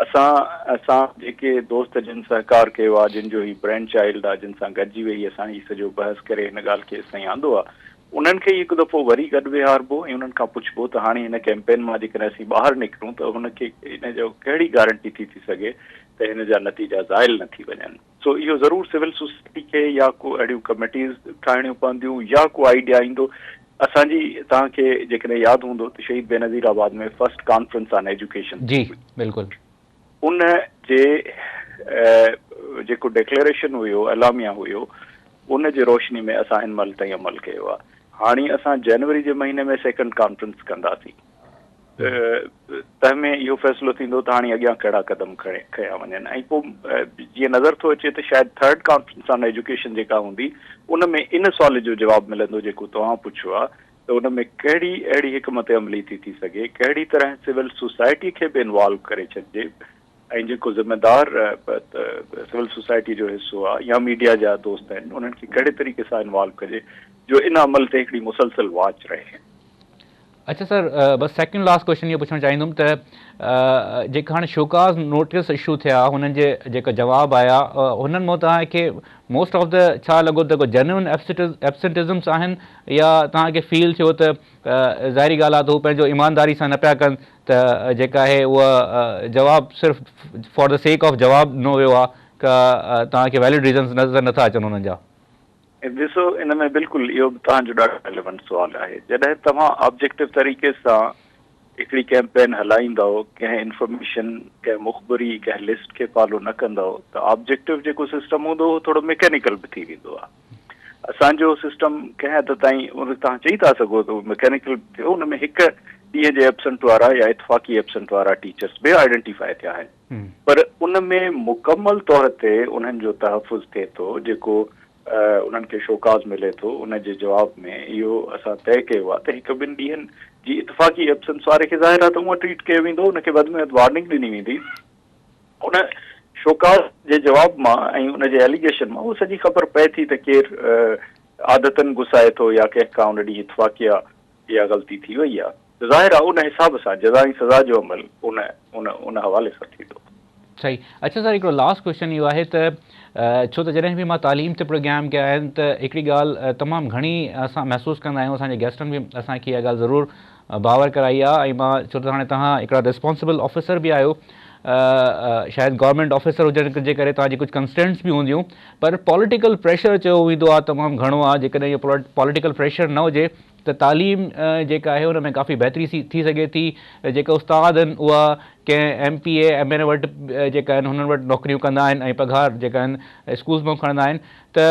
اسان اسان جيڪي دوست جن سهڪار ڪيو آهي جن جو هي برين چائلڊ آهي جن سان گڏجي ويهي اسان هي سڄو بحث ڪري هن ڳالهه کي هيستائين آندو آهي انهن کي ئي هڪ دفعو وري گڏ ويهاربو ۽ انهن کان پڇبو ته هاڻي هن ڪيمپين مان جيڪڏهن اسين ٻاهر نڪرون ته هن کي ان جو ڪهڙي گارنٽي ٿي ٿي سگهي ته هن جا نتيجا زائل نه ٿي وڃن. سو اهو ضرور سول سوسائٽي کي يا ڪو اهڙيون ڪميٽيز ٺاهڻيون پونديون يا ڪو آئيڊيا ايندو. اسان جي توهان کي جيڪڏهن ياد هوندو ته Shaheed Benazirabad ۾ first conference on education ٿي جي هئي. بلڪل. ان جي جيڪو ڊيڪليريشن هيو، اعلاميه هيو، ان جي روشني ۾ اسان هن مهل تائين عمل ڪيو آهي. هاڻي اسان جنوري جي مهيني ۾ سيڪنڊ ڪانفرنس ڪنداسين تنهن ۾ اهو فيصلو ٿيندو ته هاڻي اڳيان ڪهڙا قدم کنيا وڃن ۽ پوء جيئن نظر ٿو اچي ته شايد ٿرڊ ڪانفرنس آن ايجوڪيشن جيڪا هوندي ان ۾ ان سوال جو جواب ملندو جيڪو توهان پڇيو آهي ته ان ۾ ڪهڙي اهڙي حڪمت عملي ٿي ٿي سگهي، ڪهڙي طرح سول سوسائٽي کي به انوالو ڪري ڇڏجي ۽ جيڪو ذميدار سول سوسائٽي جو حصو آهي يا ميڊيا جا دوست آهن انهن کي ڪهڙي طريقي سان انوالو ڪجي جو ان عمل تي هڪڙي مسلسل واچ رهي. اڇا سر بس سيڪنڊ لاسٽ ڪوئسچن اهو پڇڻ چاهيندم ته جيڪا هاڻي شوڪاز نوٽيس اشو ٿيا هنن جي جيڪا جواب آيا هنن مان توهان کي موسٽ آف the ڇا لڳو ته ڪو جينوئن ايبسنٽزمس آهن يا توهان کي فيل ٿيو ته ظاهري ڳالهه آهي ته هو پنهنجو ايمانداري سان نه پيا ڪن ته جيڪا آهي اها جواب صرف فار the سيڪ آف جواب ڏنو ويو آهي ڪا توهان کي ويلڊ ريزنس نظر نٿا اچن انهن جا. ڏسو ان ۾ بلڪل اهو به توهان جو ڏاڍو ريليونٽ سوال آهي. جڏهن توهان آبجيڪٽو طريقي سان هڪڙي ڪيمپين هلائيندؤ، ڪنهن انفارميشن، ڪنهن مخبري، ڪنهن لسٽ کي فالو نه ڪندؤ ته آبجيڪٽو جيڪو سسٽم هوندو اهو ٿورو مڪينيڪل به ٿي ويندو آهي. اسان جو سسٽم ڪنهن حد تائين ان توهان چئي ٿا سگهو ته اهو مڪينيڪل به ٿيو، ان ۾ هڪ ڏينهن جي ايبسنٽ وارا يا اتفاقي ايبسنٽ وارا ٽيچرس به آئيڊنٽيفائي ٿيا آهن. پر ان ۾ مڪمل طور تي انهن جو تحفظ ٿئي ٿو جيڪو انهن کي شوڪاز ملي ٿو ان جي جواب ۾ اهو اسان طئي ڪيو آهي ته هڪ ٻن ڏينهن جي اتفاقي ايبسنس واري کي ظاهر آهي ته اونئن ٽريٽ ڪيو ويندو ان کي وڌ ۾ وڌ وارننگ ڏني ويندي ان شوڪاز جي جواب مان ۽ ان جي ايليگيشن مان اهو سڄي خبر پئي ٿي ته ڪير عادتن گسائي ٿو يا ڪنهن کان ان ڏينهن اتفاقيه اها غلطي ٿي وئي آهي ته ظاهر آهي ان حساب سان جزا ۽ سزا جو عمل ان ان ان حوالي سان ٿيندو. صحيح اڇا سر هڪڙو لاسٽ ڪوئسچن اهو آهي ته ڇو ته جڏهن به مان تعليم تي پروگرام ڪيا آهن ته هڪڙي ڳالهه تمام گهڻي اسان محسوس ڪندا آهيون اسان جي گيسٽن به اسان کي اها ڳالهه ضرور باور ڪرائي آهي ۽ مان ڇو ته هاڻي توهان هڪڙا ريسپانسبل آفيسر به آهيو شايد گورنمينٽ آفيسر هجڻ جي ڪري توهان جي ڪجهه ڪنسٽرينٽس به هونديون پر پوليٽيڪل پريشر چيو ويندو آهي تمام گهڻو آهي جيڪڏهن اهو پوليٽيڪل پريشر نه هجي ته تعليم جيڪا آهي ان ۾ ڪافي بهتري ٿي سگهي ٿي جيڪا استاد آهن اها ڪنهن M P A M N A وٽ جيڪا آهن هنن وٽ نوڪريون ڪندا آهن ۽ پگهار جيڪا آهن اسڪولز مان کڻندا آهن ته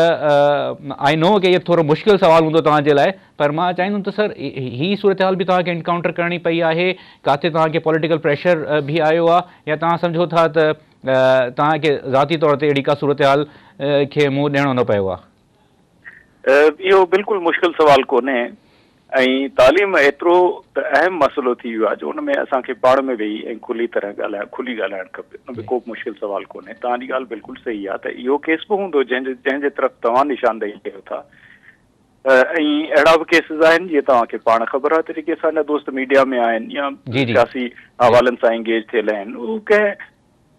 آئي نو ڪي اهو ٿورو مشڪل سوال هوندو توهان جي لاء پر مان چاهيندم ته سر هي صورتحال به توهان کي انڪائونٽر ڪرڻي پئي آهي ڪاٿي توهان کي پوليٽيڪل پريشر به آيو آهي يا توهان سمجهو ٿا ته توهان کي ذاتي طور تي اهڙي ڪا صورتحال کي منهن ڏيڻو نه پيو آهي. اهو بلڪل مشڪل سوال ڪونهي ۽ تعليم ايترو ته اهم مسئلو ٿي ويو آهي جو ان ۾ اسان کي پاڻ ۾ ويهي ۽ کلي طرح ڳالهائڻ کلي ڳالهائڻ کپي ان ۾ ڪو به مشڪل سوال ڪونهي توهان جي ڳالهه بلڪل صحيح آهي ته اهو ڪيس به هوندو جنهن جي جنهن جي طرف توهان نشاندهي ڪيو ٿا ۽ اهڙا به ڪيسز آهن جيئن توهان کي پاڻ خبر آهي ته جيڪي اسان جا دوست ميڊيا ۾ آهن يا سياسي حوالن سان انگيج ٿيل آهن هو ڪنهن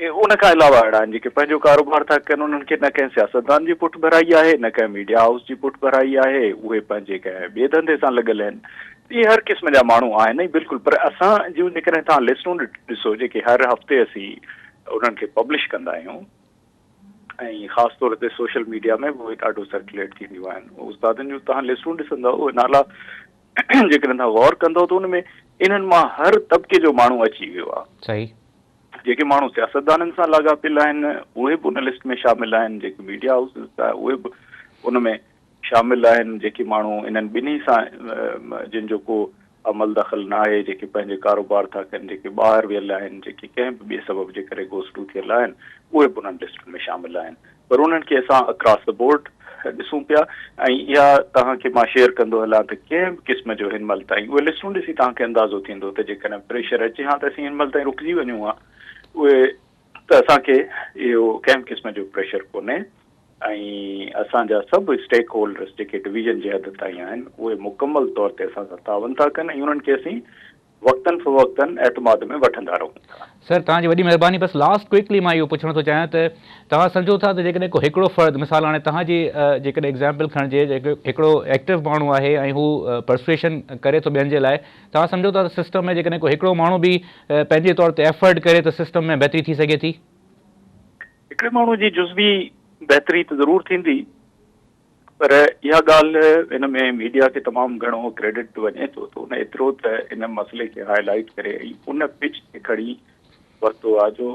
ان کان علاوه اهڙا آهن جيڪي پنهنجو ڪاروبار ٿا ڪن انهن کي نه ڪنهن سياستدان جي پٺڀرائي آهي نه ڪنهن ميڊيا هائوس جي پٺڀرائي آهي اهي پنهنجي ڪنهن ٻئي ڌنڌي سان لڳل آهن اهي هر قسم جا ماڻهو آهن ۽ بلڪل پر اسان جون جيڪڏهن توهان لسٽون ڏسو جيڪي هر هفتي اسين انهن کي پبلش ڪندا آهيون ۽ خاص طور تي سوشل ميڊيا ۾ به اهي ڏاڍو سرڪيوليٽ ٿينديون آهن استادن جون توهان لسٽون ڏسندؤ اهي نالا جيڪڏهن توهان غور ڪندؤ ته ان ۾ انهن مان هر طبقي جو ماڻهو اچي ويو آهي. صحيح. جيڪي ماڻهو سياستدانن سان لاڳاپيل آهن اهي به ان لسٽ ۾ شامل آهن، جيڪي ميڊيا هائوسز جا اهي به ان ۾ شامل آهن، جيڪي ماڻهو انهن ٻنهي سان جن جو ڪو عمل دخل نه آهي، جيڪي پنهنجي ڪاروبار ٿا ڪن، جيڪي ٻاهر ويل آهن، جيڪي ڪنهن به ٻئي سبب جي ڪري گوسٽو ٿيل آهن، اهي به انهن لسٽن ۾ شامل آهن. پر انهن کي اسان اڪراس the board ڏسون پيا ۽ اها توهان کي مان شيئر ڪندو هلان ته ڪنهن به قسم جو هن مهل تائين اهي لسٽون ڏسي توهان کي اندازو ٿيندو ته جيڪڏهن پريشر اچي ها ته اسين هن مهل تائين رڪجي وڃون ها اهي ته اسان کي اهو ڪنهن به قسم جو پريشر ڪونهي ۽ اسان جا سڀ اسٽيڪ هولڊرس جيڪي ڊويزن جي حد تائين آهن اهي مڪمل طور تي اسان سان تعاون ٿا ڪن ۽ انهن کي اسين وقتن فوقتن اعتماد ۾ وٺندا رهون ٿا. سر توهان جي وڏي مهرباني بس لاسٽ ڪوئڪلي مان اهو پڇڻ ٿو چاهيان ته توهان سمجهو ٿا ته جيڪڏهن ڪو هڪڙو فرد مثال هاڻي توهان جي جيڪڏهن ايگزامپل کڻجي جيڪو هڪڙو ايڪٽو ماڻهو آهي ۽ هو پرسويشن ڪري ٿو ٻين جي لاء توهان سمجهو ٿا ته سسٽم ۾ جيڪڏهن ڪو هڪڙو ماڻهو به پنهنجي طور تي ايفرٽ ڪري ته سسٽم ۾ بهتري ٿي سگهي ٿي؟ هڪڙي ماڻهو جي جزوي بهتري ته ضرور ٿيندي پر اها ڳالهه ان ۾ ميڊيا کي تمام گهڻو ڪريڊٽ به وڃي ٿو ته ان ايترو ته ان مسئلي کي هاء لائيٽ ڪري ۽ ان پچ تي کڻي ورتو آهي جو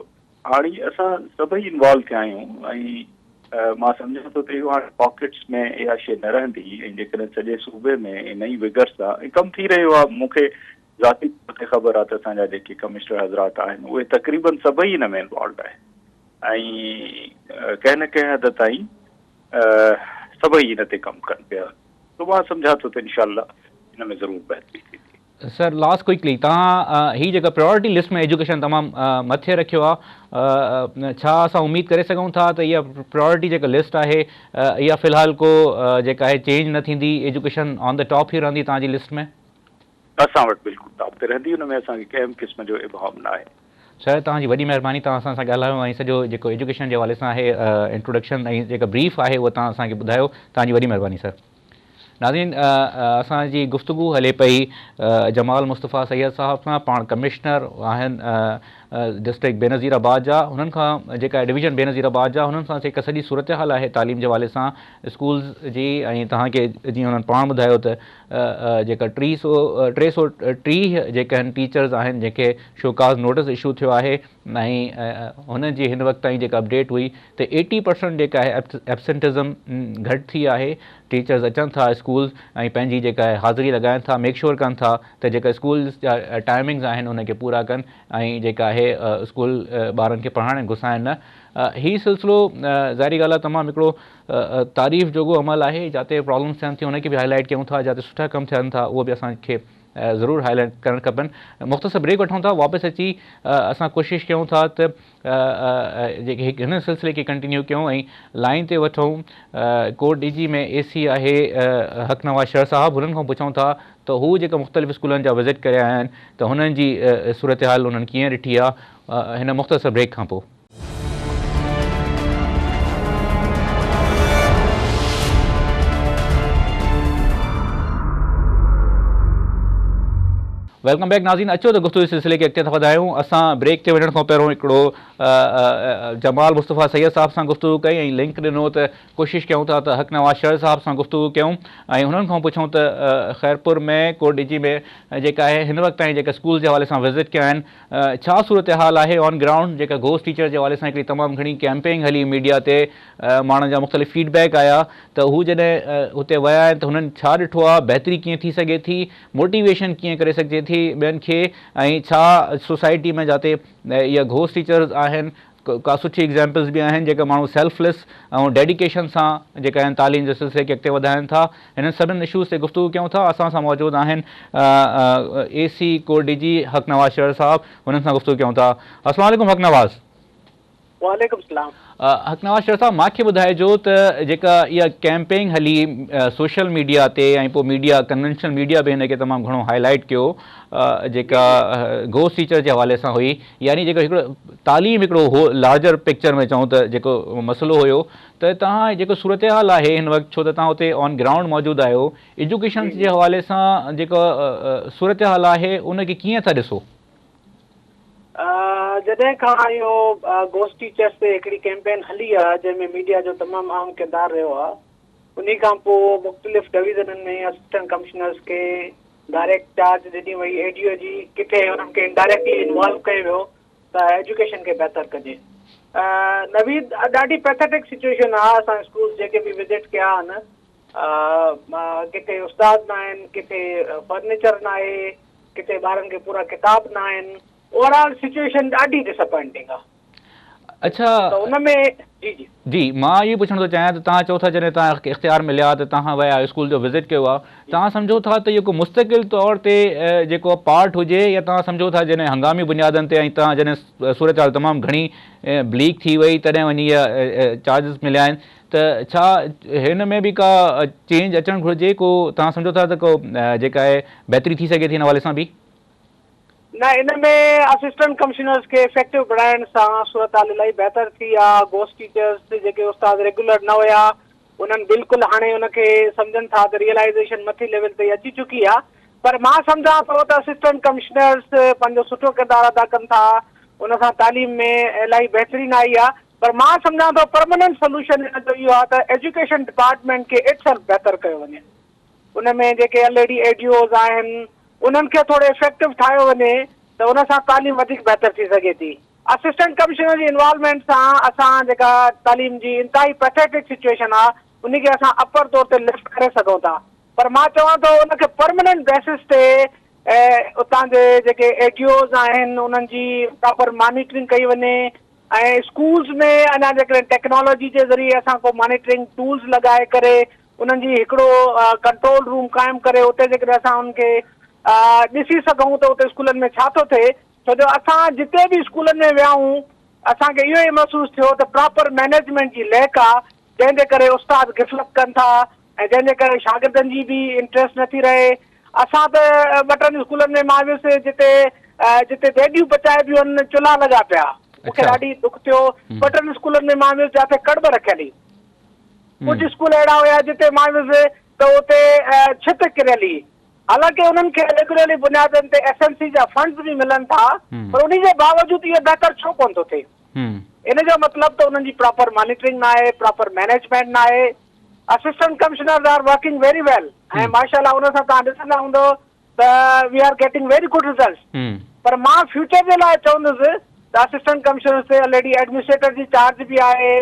هاڻي اسان سڀئي انوالو ٿيا آهيون ۽ مان سمجهان ٿو ته اهو هاڻي پاڪيٽس ۾ اها شيء نه رهندي ۽ جيڪڏهن سڄي صوبي ۾ ان ئي وگر سان ۽ ڪم ٿي رهيو آهي مون کي ذاتي طور تي خبر آهي ته اسان جا جيڪي ڪمشنر حضرات آهن اهي تقريبن سڀئي ان ۾ انوالوڊ آهن ۽ ڪنهن نه ڪنهن حد تائين سڀئي ان تي ڪم ڪن پيا ته مان سمجهان ٿو ته انشاء الله ان ۾ ضرور بهتري ٿيندي. سر لاسٽ ڪوئڪلي توهان هي جيڪا پريورٽي لسٽ ۾ ايجوڪيشن تمام مٿي رکيو آ ڇا اسان اميد ڪري سگهون ٿا ته اها پريورٽي جيڪا لسٽ آهي اها في الحال ڪو جيڪا آهي چينج نه ٿيندي ايجوڪيشن آن the top ئي رهندي توهان جي لسٽ ۾؟ اسان وٽ بلڪل ٽاپ تي رهندي ان ۾ اسان کي ڪنهن به قسم جو ابهام نه آهي. سر توهان جي وڏي مهرباني توهان اسان سان ڳالهايو ۽ سڄو جيڪو ايجوڪيشن جي حوالي سان آهي انٽروڊڪشن ۽ جيڪا بريف آهي اها توهان اسان کي ٻڌايو توهان جي وڏي مهرباني سر. ناظرين اسان جي گفتگو هلي پئي جمال مصطفيٰ سيد صاحب سان پاڻ ڪمشنر آهن ڊسٽرڪٽ بينظير آباد جا هنن کان جيڪا ڊويزن بينظير آباد جا هنن سان جيڪا سڄي صورتحال آهي تعليم جي حوالي سان اسڪولز جي ۽ توهان کي جيئن هنن پاڻ ٻڌايو ته جيڪا ٽي سو 330 جيڪا آهن ٽيچرز آهن جنهن کي شوڪاز نوٽس اشو ٿيو آهي ۽ هن جي هن وقت تائين جيڪا اپڊيٽ هئي ته ايٽي پرسنٽ جيڪا آهي ايبسنٽزم گهٽ ٿي آهي ٽيچرز اچن ٿا اسڪولز ۽ پنهنجي جيڪا آهي حاضري لڳائن ٿا ميڪ شور ڪن ٿا ته جيڪا اسڪولز جا ٽائمنگز آهن ان کي پورا ڪن ۽ جيڪا آهي اسڪول ٻارن کي پڙهائڻ ۽ گسائن نه هي سلسلو ظاهري ڳالهه آهي تمام هڪڙو تعريف جوڳو عمل آهي جاتي پرابلمس ٿين ٿيون ان کي به هائي لائيٽ ڪيون ٿا جاتي سٺا ڪم ٿين ٿا اهو به اسان کي ضرور هائي لائيٽ ڪرڻ کپن مختصر بريڪ وٺون ٿا واپس اچي اسان ڪوشش ڪيون ٿا ته جيڪي هن سلسلي کي ڪنٽينيو ڪيون ۽ لائين تي وٺون ڪوٽ ڊي جي ۾ اي سي آهي حق نواز شر صاحب هنن کان پڇون ٿا ته هو جيڪا مختلف اسڪولن جا وزٽ ڪري آيا آهن ته هنن جي صورتحال انهن ڪيئن ڏٺي آهي هن مختصر بريڪ کان پوء. Welcome back ناظرين اچو ته گفتگو جي سلسلي کي اڳتي ٿا وڌايون اسان بريڪ تي وڃڻ کان پهريون هڪڙو جمال مصطفيٰ سيد صاحب سان گفتگو ڪئي ۽ لنڪ ڏنو ته ڪوشش ڪيون ٿا ته حق نواز شر صاحب سان گفتگو ڪيون ۽ هنن کان پڇون ته خيرپور ۾ ڪوٽ ڏيجي ۾ جيڪا آهي هن وقت تائين جيڪا اسڪول جي حوالي سان وزٽ ڪيا آهن ڇا صورتحال آهي آن گرائونڊ جيڪا گهوسٽ ٽيچر جي حوالي سان هڪڙي تمام گهڻي ڪيمپينگ هلي ميڊيا تي ماڻهن جا مختلف فيڊ بيڪ آيا ته هو جڏهن هتي ويا آهن ته هنن ڇا ڏٺو آهي بهتري ڪيئن ٿي سگهي ٿي موٽيويشن ڪيئن ڪري سگهجي ٿي ٻين کي ۽ ڇا سوسائٽي ۾ جاتي اها گهوسٽ ٽيچرز آهن ڪا سٺي ايگزامپلز به آهن جيڪا ماڻهو سيلف ليس ۽ ڊيڊيڪيشن سان جيڪا آهن تعليم جي سلسلي کي اڳتي وڌائن ٿا هنن سڀني اشوز تي گفتگو ڪيون ٿا اسان سان موجود آهن اي سي ڪور ڊي جي حق نواز شر صاحب هنن سان گفتگو ڪيون ٿا السلام عليڪم حق نواز. وعليڪم السلام. حق نواز شر صاحب مان کي ٻڌائجو ته جيڪا اها ڪيمپينگ هلي سوشل ميڊيا تي ۽ پوء ميڊيا ڪنوينشنل ميڊيا به هن کي تمام گهڻو هائي لائيٽ ڪيو جيڪا گهوسٽ ٽيچر جي حوالي سان هئي يعني جيڪو هڪڙو تعليم هڪڙو هو لارجر پڪچر ۾ چئون ته جيڪو مسئلو هيو ته توهان جيڪو صورتحال آهي هن وقت ڇو ته توهان اتي آن گرائونڊ موجود آهيو ايجوڪيشن جي حوالي سان جيڪو صورتحال آهي ان کي ڪيئن ٿا ڏسو؟ جڏهن کان اهو گهوسٽ ٽيچرس تي هڪڙي ڪيمپين هلي آهي جنهن ۾ ميڊيا جو تمام اهم ڪردار رهيو آهي انهي کان پوء مختلف ڊويزنن ۾ اسسٽنٽ ڪمشنرز کي ڊائريڪٽ چارج ڏني وئي اي ڊي او جي ڪٿي انهن کي انڊائريڪٽلي انوالو ڪيو ويو ته ايجوڪيشن کي بهتر ڪجي. نويد ڏاڍي پيٿيٽڪ سچوئيشن آ اسان اسڪولز جيڪي به وزٽ ڪيا آهن ڪٿي استاد نه آهن ڪٿي فرنيچر نه آهي ڪٿي ٻارن کي پورا ڪتاب نه آهن اوور آل سچوئيشن ڏاڍي ڊساپوائنٽنگ آ. اڇا ته ان ۾ جي جي. جي مان اهو پڇڻ ٿو چاهيان ته توهان چئو ٿا جڏهن توهان کي اختيار مليا ته توهان ويا اسڪول جو وزٽ ڪيو آهي توهان سمجهو ٿا ته اهو ڪو مستقل طور تي جيڪو پارٽ هجي يا توهان سمجهو ٿا جڏهن هنگامي بنيادن تي ۽ توهان جڏهن صورتحال تمام گهڻي بليڪ ٿي وئي تڏهن وڃي اها چارجز مليا آهن ته ڇا هن ۾ به ڪا چينج اچڻ گهرجي ڪو توهان سمجهو ٿا ته ڪو جيڪا آهي بهتري ٿي سگهي ٿي هن حوالي سان به؟ نه ان ۾ اسسٽنٽ ڪمشنرز کي افيڪٽو بڻائڻ سان صورتحال الاهي بهتر ٿي آ، گهوسٽ ٽيچرز جيڪي استاد ريگيولر نه هيا انهن بلڪل هاڻي ان کي سمجهن ٿا ته ريئلائيزيشن مٿي ليول تي اچي چڪي آ پر مان سمجهان ٿو ته اسسٽنٽ ڪمشنرز پنهنجو سٺو ڪردار ادا ڪن ٿا ان سان تعليم ۾ الاهي بهترين آئي آ پر مان سمجهان ٿو پرمننٽ سوليوشن ان جو اهو آ ته ايجوڪيشن ڊپارٽمينٽ کي it self بهتر ڪيو وڃي. ان ۾ جيڪي الريڊي اي ڊي اوز آهن انهن کي ٿورو افيڪٽو ٺاهيو وڃي ته ان سان تعليم وڌيڪ بهتر ٿي سگهي ٿي. اسسٽنٽ ڪمشنر جي انوالومينٽ سان اسان جيڪا تعليم جي انتهائي پيٿيٽڪ سچوئيشن آ انهي کي اسان اپر طور تي لفٽ ڪري سگهون ٿا پر مان چوان ٿو ان کي پرمننٽ بيسس تي اتان جي جيڪي اي ڊي اوز آهن انهن جي پراپر مانيٽرنگ ڪئي وڃي ۽ اسڪولز ۾ اڃا جيڪڏهن ٽيڪنالاجي جي ذريعي اسان ڪو مانيٽرنگ ٽولز لڳائي ڪري انهن جي هڪڙو ڪنٽرول روم قائم ڪري اتي جيڪڏهن اسان انهن کي ڏسي سگهون ته اتي اسڪولن ۾ ڇا ٿو ٿئي ڇو جو اسان جتي به اسڪولن ۾ ويا آهيون اسان کي اهو ئي محسوس ٿيو ته پراپر مئنيجمينٽ جي ليڪ آ جنهن جي ڪري استاد غفلت ڪن ٿا ۽ جنهن جي ڪري شاگردن جي به انٽريسٽ نٿي رهي اسان ته ٻه ٽن اسڪولن ۾ مان ويس جتي جتي ديڳيون پچائبيون آهن چلها لڳا پيا مون کي ڏاڍي ڏک ٿيو ٻه ٽن اسڪولن ۾ مان ويس جاتي ڪڙٻ رکيل هئي ڪجهه اسڪول اهڙا هيا جتي مان ويس ته اتي ڇت ڪريل هئي حالانڪه انهن کي ريگيولرلي بنيادن تي ايس ايم سي جا فنڊز به ملن ٿا پر انهي جي باوجود اهو بهتر ڇو ڪونه ٿو ٿئي؟ ان جو مطلب ته انهن جي پراپر مانيٽرنگ ناهي، پراپر مئنيجمينٽ ناهي. Assistant commissioners are working very well ۽ ماشاء الله ان سان توهان ڏسندا هوندؤ ته we are getting very good results پر مان فيوچر جي لاء چوندس ته اسسٽنٽ ڪمشنرز تي الريڊي ايڊمنسٽريٽر جي چارج به آهي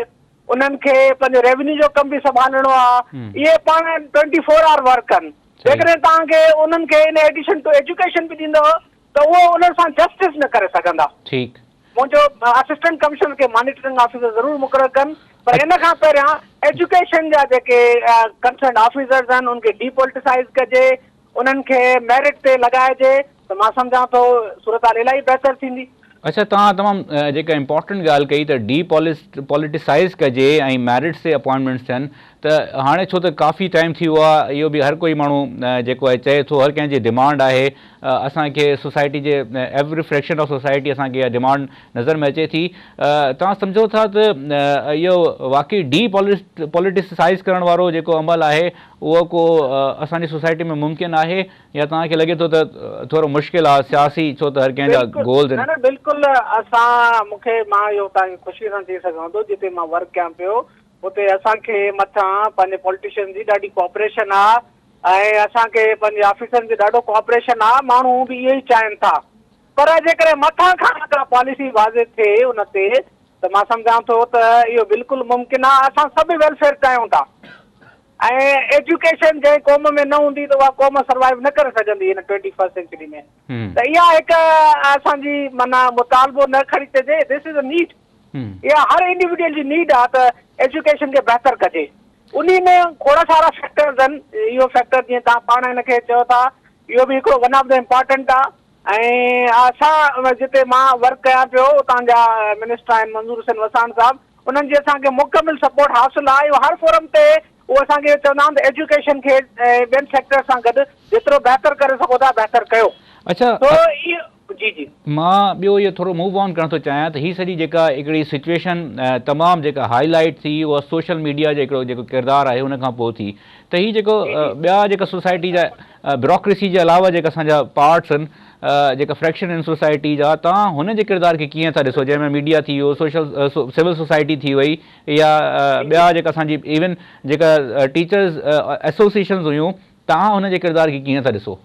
انهن کي پنهنجو ريونيو جو ڪم به سنڀالڻو آهي اهي پاڻ ٽوئنٽي فور آور ورڪ ڪن جيڪڏهن توهان کي انهن کي ان ايڊيشن ٽو ايجوڪيشن به ڏيندؤ ته اهو انهن سان جسٽس نه ڪري سگهندا. ٺيڪ. منهنجو اسسٽنٽ ڪمشنر کي مانيٽرنگ آفيسر ضرور مقرر ڪن پر ان کان پهريان ايجوڪيشن جا جيڪي ڪنسرنڊ آفيسرز آهن انهن کي ڊي پوليٽيسائيز ڪجي انهن کي ميرٽ تي لڳائجي ته مان سمجهان ٿو صورتحال الاهي بهتر ٿيندي. اڇا توهان تمام جيڪا امپارٽنٽ ڳالهه ڪئي ته ڊي پوليٽيسائيز ڪجي ۽ ميرٽس تي اپوائنٽمينٽس ٿين ته هاڻي ڇو ته ڪافي ٽائيم ٿي ويو آهي اهو به هر ڪوئي ماڻهو جيڪو آهي چئي ٿو هر ڪنهن جي ڊمانڊ آهي اسان کي سوسائٽي جي ايوري فريڪشن آف سوسائٽي اسان کي اها ڊمانڊ نظر ۾ اچي ٿي توهان سمجهو ٿا ته اهو واقعي ڊي پوليٽيسائيز ڪرڻ وارو جيڪو عمل آهي اهو ڪو اسان جي سوسائٽي ۾ ممڪن آهي يا توهان کي لڳي ٿو ته ٿورو مشڪل آهي سياسي ڇو ته هر ڪنهن جا گولز آهن. نه نه بلڪل اسان مون کي مان اهو توهان کي خوشي سان چئي سگهان ٿو جتي مان ورڪ ڪيان پيو اتي اسان کي مٿان پنهنجي پوليٽيشنز جي ڏاڍي ڪوآپريشن آهي ۽ اسان کي پنهنجي آفيسرن جي ڏاڍو ڪوآپريشن آهي ماڻهو به اهو ئي چاهين ٿا پر جيڪڏهن مٿان کان ڪا پاليسي واضح ٿئي ان تي ته مان سمجهان ٿو ته اهو بلڪل ممڪن آهي اسان سڀ ويلفيئر چاهيون ٿا ۽ ايجوڪيشن جنهن قوم ۾ نه هوندي ته اها قوم سروائيو نه ڪري سگهندي هن ٽوئنٽي فرسٽ سينچري ۾ ته اها هڪ اسان جي معنيٰ مطالبو نه کڻي چئجي دس از ا نيڊ اها هر انڊيوڊيول جي نيڊ آهي ته ايجوڪيشن کي بهتر ڪجي انهي ۾ کوڙ سارا فيڪٽرز آهن اهو فيڪٽر جيئن توهان پاڻ هن کي چئو ٿا اهو به هڪڙو ون آف the important آهي ۽ اسان جتي مان ورڪ ڪيان پيو اتان جا منسٽر آهن منظور حسين وساڻ صاحب انهن جي اسان کي مڪمل سپورٽ حاصل آهي اهو هر فورم تي اهو اسان کي اهو چوندا آهن ته ايجوڪيشن کي ٻين سيڪٽر سان گڏ جيترو بهتر ڪري سگهو ٿا بهتر ڪيو اڇا سو اهو جي جي. مان ٻيو اهو ٿورو موو آن ڪرڻ ٿو چاهيان ته هي سڄي جيڪا هڪڙي سچويشن تمام جيڪا هائي لائيٽ ٿي اها سوشل ميڊيا جو هڪڙو جيڪو ڪردار آهي ان کان پوء ٿي ته هي جيڪو ٻيا جيڪا سوسائٽي جا بيوروڪريسي جي علاوه جيڪا اسان جا پارٽس آهن جيڪا فريڪشن آهن سوسائٽي جا توهان هن جي ڪردار کي ڪيئن ٿا ڏسو جنهن ۾ ميڊيا ٿي ويو سوشل سول سوسائٽي ٿي وئي يا ٻيا جيڪا اسان جي ايون جيڪا ٽيچرز ايسوسيئيشنز هيون توهان هن جي ڪردار کي ڪيئن ٿا ڏسو؟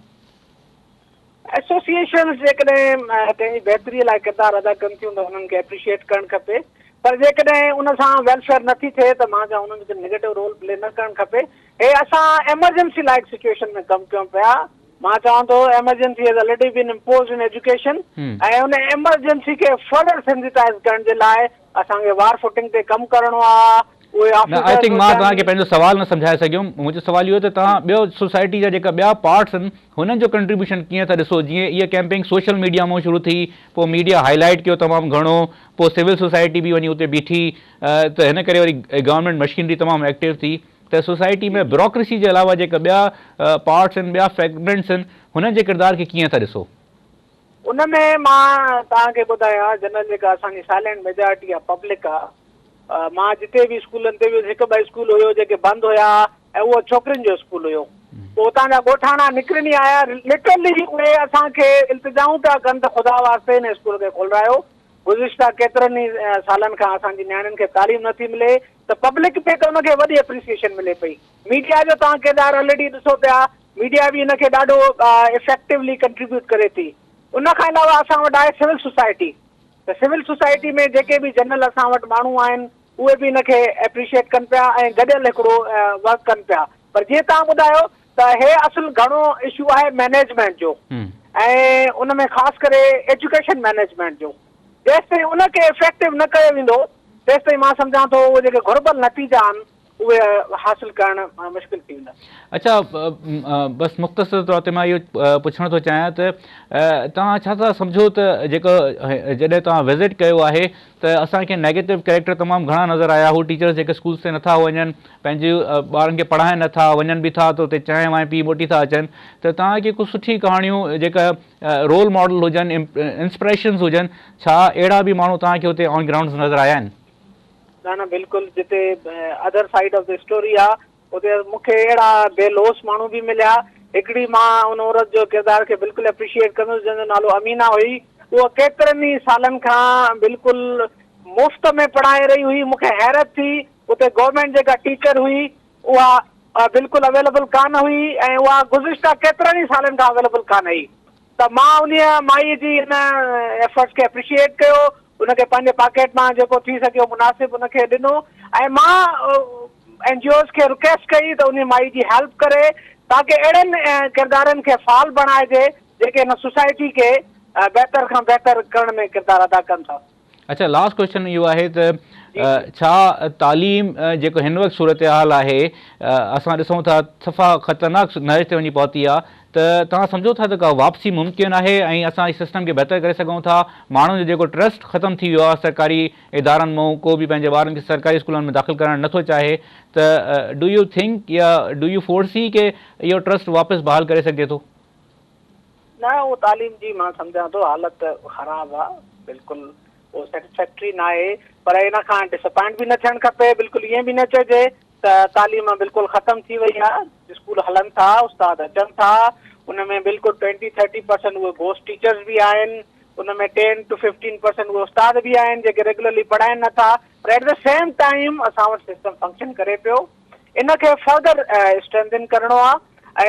ايسوسيئيشنز جيڪڏهن ڪنهن جي بهتري لاء ڪردار ادا ڪن ٿيون ته انهن کي اپريشيئيٽ ڪرڻ کپي پر جيڪڏهن ان سان ويلفيئر نٿي ٿئي ته مان چوان انهن کي نيگيٽو رول پلي نه ڪرڻ کپي. هي اسان ايمرجنسي لائيڪ سچوئيشن ۾ ڪم ڪيون پيا. مان چوان ٿو emergency has already been imposed in education ۽ in emergency کي فردر سينسيٽائيز ڪرڻ جي لاء اسان کي وار فوٽنگ تي ڪم ڪرڻو آ. اهي نه I officers think مان توهان هجن. کي پنهنجو سوال نه سمجهائي سگهيم. منهنجو سوال اهو ته توهان ٻيو سوسائٽي جا جيڪا ٻيا پارٽس آهن هنن جو ڪنٽريبيوشن ڪيئن ٿا ڏسو جيئن اها ڪيمپينگ سوشل ميڊيا مون شروع ٿي پوء ميڊيا هائي لائيٽ ڪيو تمام گهڻو پوء سول سوسائٽي به وڃي اتي بيٺي ته هن ڪري وري گورنمينٽ مشينري تمام ايڪٽو ٿي ته سوسائٽي ۾ بيوروڪريسي جي علاوه جيڪا ٻيا پارٽس آهن ٻيا فيگمينٽس آهن هنن جي ڪردار کي ڪيئن ٿا ڏسو؟ ان ۾ مان توهان کي ٻڌايان جنرل جيڪا اسان جي سائلينٽ ميجارٽي آ پبلڪ آ مان جتي به اسڪولن تي ويس هڪ ٻه اسڪول هيو جيڪي بند هيا ۽ اهو ڇوڪرين جو اسڪول هيو پوء اتان جا ڳوٺاڻا نڪري ني آيا لٽرلي اهي اسان کي التجائون پيا ڪن ته خدا واسطي هن اسڪول کي کولرايو گذشته ڪيترن ئي سالن کان اسان جي نياڻين کي تعليم نه ٿي ملي ته پبلڪ ۾ ته ان کي وڏي اپريسيئيشن ملي پئي. ميڊيا جو توهان ڪردار الريڊي ڏسو پيا، ميڊيا به ان کي ڏاڍو افيڪٽولي ڪنٽريبيوٽ ڪري ٿي. ان کان علاوه اسان وٽ آهي سول سوسائٽي. ته سول سوسائٽي ۾ جيڪي به جنرل اسان وٽ ماڻهو آهن اهي به ان کي ايپريشيئيٽ ڪن پيا ۽ گڏيل هڪڙو ورڪ ڪن پيا پر جيئن توهان ٻڌايو ته هي اصل گهڻو اشو آهي مئنيجمينٽ جو ۽ ان ۾ خاص ڪري ايجوڪيشن مئنيجمينٽ جو جيستائين ان کي افيڪٽو نه ڪيو ويندو تيستائين مان سمجهان ٿو اهي جيڪي گهربل نتيجا آهن اهي حاصل ڪرڻ مشڪل ٿي ويندا. اڇا بس مختصر طور تي مان اهو پڇڻ ٿو چاهيان ته توهان ڇا ٿا سمجهو ته جيڪو جڏهن توهان وزٽ ڪيو آهي ته اسان کي نيگيٽو ڪريڪٽر تمام گهڻا نظر آيا هو ٽيچرس جيڪي اسڪولس تي نٿا وڃن پنهنجي ٻارن کي پڙهائن نٿا وڃن به ٿا ته اتي چانهه وانهه پي موٽي ٿا اچن ته توهان کي ڪجهه سٺي ڪهاڻيون جيڪا رول ماڊل هجن انسپريشنز هجن ڇا اهڙا به ماڻهو توهان کي اتي آن گرائونڊز نظر آيا آهن؟ نه نه بلڪل جتي other side of the story آ اتي مون کي اهڙا بي لوث ماڻهو به مليا هڪڙي مان ان عورت جو ڪردار کي بلڪل اپريشيئيٽ ڪندس جنهن جو نالو امينه هئي اها ڪيترن ئي سالن کان بلڪل مفت ۾ پڙهائي رهي هئي مون کي حيرت ٿي اتي گورنمينٽ جيڪا ٽيچر هئي اها بلڪل اويليبل ڪانه هئي ۽ اها گذشته ڪيترن ئي سالن کان اويليبل ڪانه هئي ته مان انهيء مائيء جي ان ايفرٽس کي اپريشيئيٽ ڪيو، ان کي پنهنجي پاڪيٽ مان جيڪو ٿي سگهيو مناسب ان کي ڏنو ۽ مان اين جي اوز کي رڪويسٽ ڪئي ته انهيء مائي جي هيلپ ڪري تاڪه اهڙن ڪردارن کي فعال بڻائجي جيڪي هن سوسائٽي کي بهتر کان بهتر ڪرڻ ۾ ڪردار ادا ڪن ٿا. اڇا لاسٽ ڪوئسچن اهو آهي ته ڇا تعليم جيڪو هن وقت صورتحال آهي اسان ڏسون ٿا صفا خطرناڪ نهج تي وڃي پهتي آهي ته توهان سمجهو ٿا ته ڪا واپسي ممڪن آهي ۽ اسان سسٽم کي بهتر ڪري سگهون ٿا ماڻهن جو جيڪو ٽرسٽ ختم ٿي ويو آهي سرڪاري ادارن مون ڪو به پنهنجي ٻارن کي سرڪاري اسڪولن ۾ داخل ڪرائڻ نٿو چاهي ته do you think يا do you فورسي ڪي اهو ٽرسٽ واپس بحال ڪري سگهجي ٿو؟ نه اهو تعليم جي مان سمجهان ٿو حالت خراب آ بلڪل اهو سيٽسفيڪٽري ناهي پر ان کان ڊسپائنٽ به نه ٿيڻ کپي بلڪل ائين به نه چئجي ته تعليم بلڪل ختم ٿي وئي آ اسڪول هلن ٿا استاد اچن ٿا ان ۾ بلڪل ٽوئنٽي ٿرٽي پرسنٽ اهي گوسٽ ٽيچرز به آهن ان ۾ ٽين ٽو ففٽين پرسنٽ اهي استاد به آهن جيڪي ريگولرلي پڙهائن نٿا پر ايٽ the same time اسان وٽ سسٽم فنڪشن ڪري پيو ان کي فردر اسٽرينٿن ڪرڻو آ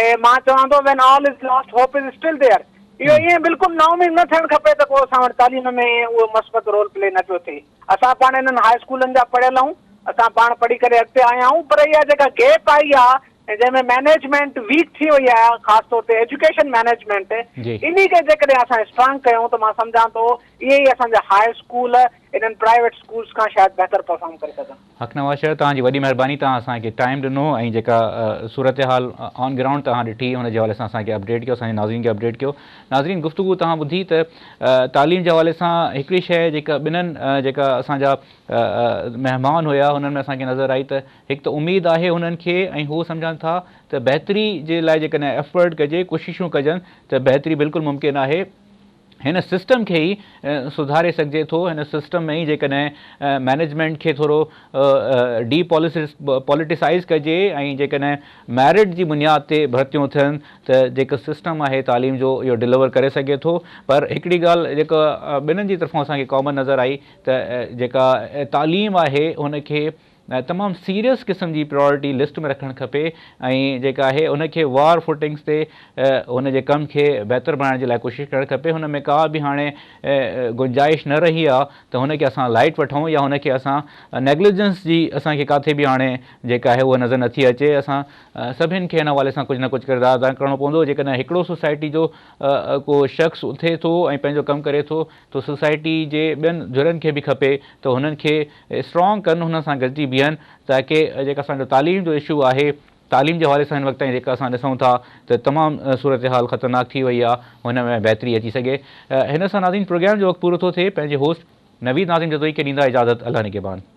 ۽ مان چوان ٿو when all is lost hope is still there اهو ائين بلڪل نااميد نه ٿيڻ کپي ته ڪو اسان وٽ تعليم ۾ اهو مثبت رول پلي نه پيو ٿئي اسان پاڻ انهن هاء اسڪولن جا پڙهيل آهيون اسان پاڻ پڙهي ڪري اڳتي آيا آهيون پر اها جيڪا گيپ آئي آ ۽ جنهن ۾ مئنيجمينٽ ويڪ ٿي وئي آهي خاص طور تي ايجوڪيشن مئنيجمينٽ انهي کي جيڪڏهن اسان اسٽرانگ ڪيون ته مان سمجهان ٿو اهي ئي اسان جا هاء اسڪول انهن پرائيويٽ اسڪولس کان شايد بهتر پرفارم ڪري سگهن. حق نواز شر توهان جي وڏي مهرباني توهان اسان کي ٽائيم ڏنو ۽ جيڪا صورتحال آن گرائونڊ توهان ڏٺي ان جي حوالي سان اسان کي اپڊيٽ ڪيو اسان جي ناظرين کي اپڊيٽ ڪيو ناظرين گفتگو توهان ٻڌي ته تعليم جي حوالي سان هڪڙي شيء جيڪا ٻنهن جيڪا اسان جا مهمان هيا انهن ۾ اسان کي نظر آئي ته هڪ ته اميد آهي انهن کي ۽ هو سمجهن ٿا ته بهتري جي لاء جيڪڏهن ايفرٽ ڪجي ڪوششون ڪجن ته بهتري بلڪل ممڪن آهي هن سسٽم کي ئي سڌاري سگهجي ٿو، هن سسٽم ۾ ئي جيڪڏهن مئنيجمينٽ کي ٿورو ڊي پوليٽيسائيز ڪجي ۽ جيڪڏهن ميرٽ جي بنياد تي ڀرتيون ٿين ته جيڪو سسٽم آهي تعليم جو اهو ڊليور ڪري سگهي ٿو پر هڪڙي ڳالهه جيڪا ٻنهن جي طرفان اسان کي ڪامن نظر آئي ته جيڪا تعليم آهي ان کي تمام سيريس قسم جي پريارٽي لسٽ ۾ رکڻ کپي ۽ جيڪا آهي ان کي وار فوٽنگس تي ان جي ڪم کي بهتر بڻائڻ جي لاء ڪوشش ڪرڻ کپي هن ۾ ڪا به هاڻي گنجائش نه رهي آ ته هن کي اسان لائٽ وٺون يا هن کي اسان نيگليجنس جي اسان کي ڪاٿي به هاڻي جيڪا آهي اها نظر نٿي اچي اسان سڀن کي ان حوالي سان ڪجهه نه ڪجهه ڪردار ادا ڪرڻو پوندو جيڪڏهن هڪڙو سوسائٽي جو ڪو شخص اٿي ٿو ۽ پنهنجو ڪم ڪري ٿو ته سوسائٽي جي ٻين ڌرين کي به کپي ته هنن کي اسٽرانگ ڪن هنن سان گڏجي بيهن تاڪه جيڪا اسان جو تعليم جو اشو آهي تعليم جي حوالي سان هن وقت تائين جيڪا اسان ڏسون ٿا ته تمام صورتحال خطرناڪ ٿي وئي آهي هن ۾ بهتري اچي سگهي هن سان ناظرين پروگرام جو وقت پورو ٿو ٿئي پنهنجي هوسٽ نويد ناظم جتوئي کي ڏيندا اجازت الله نگهبان.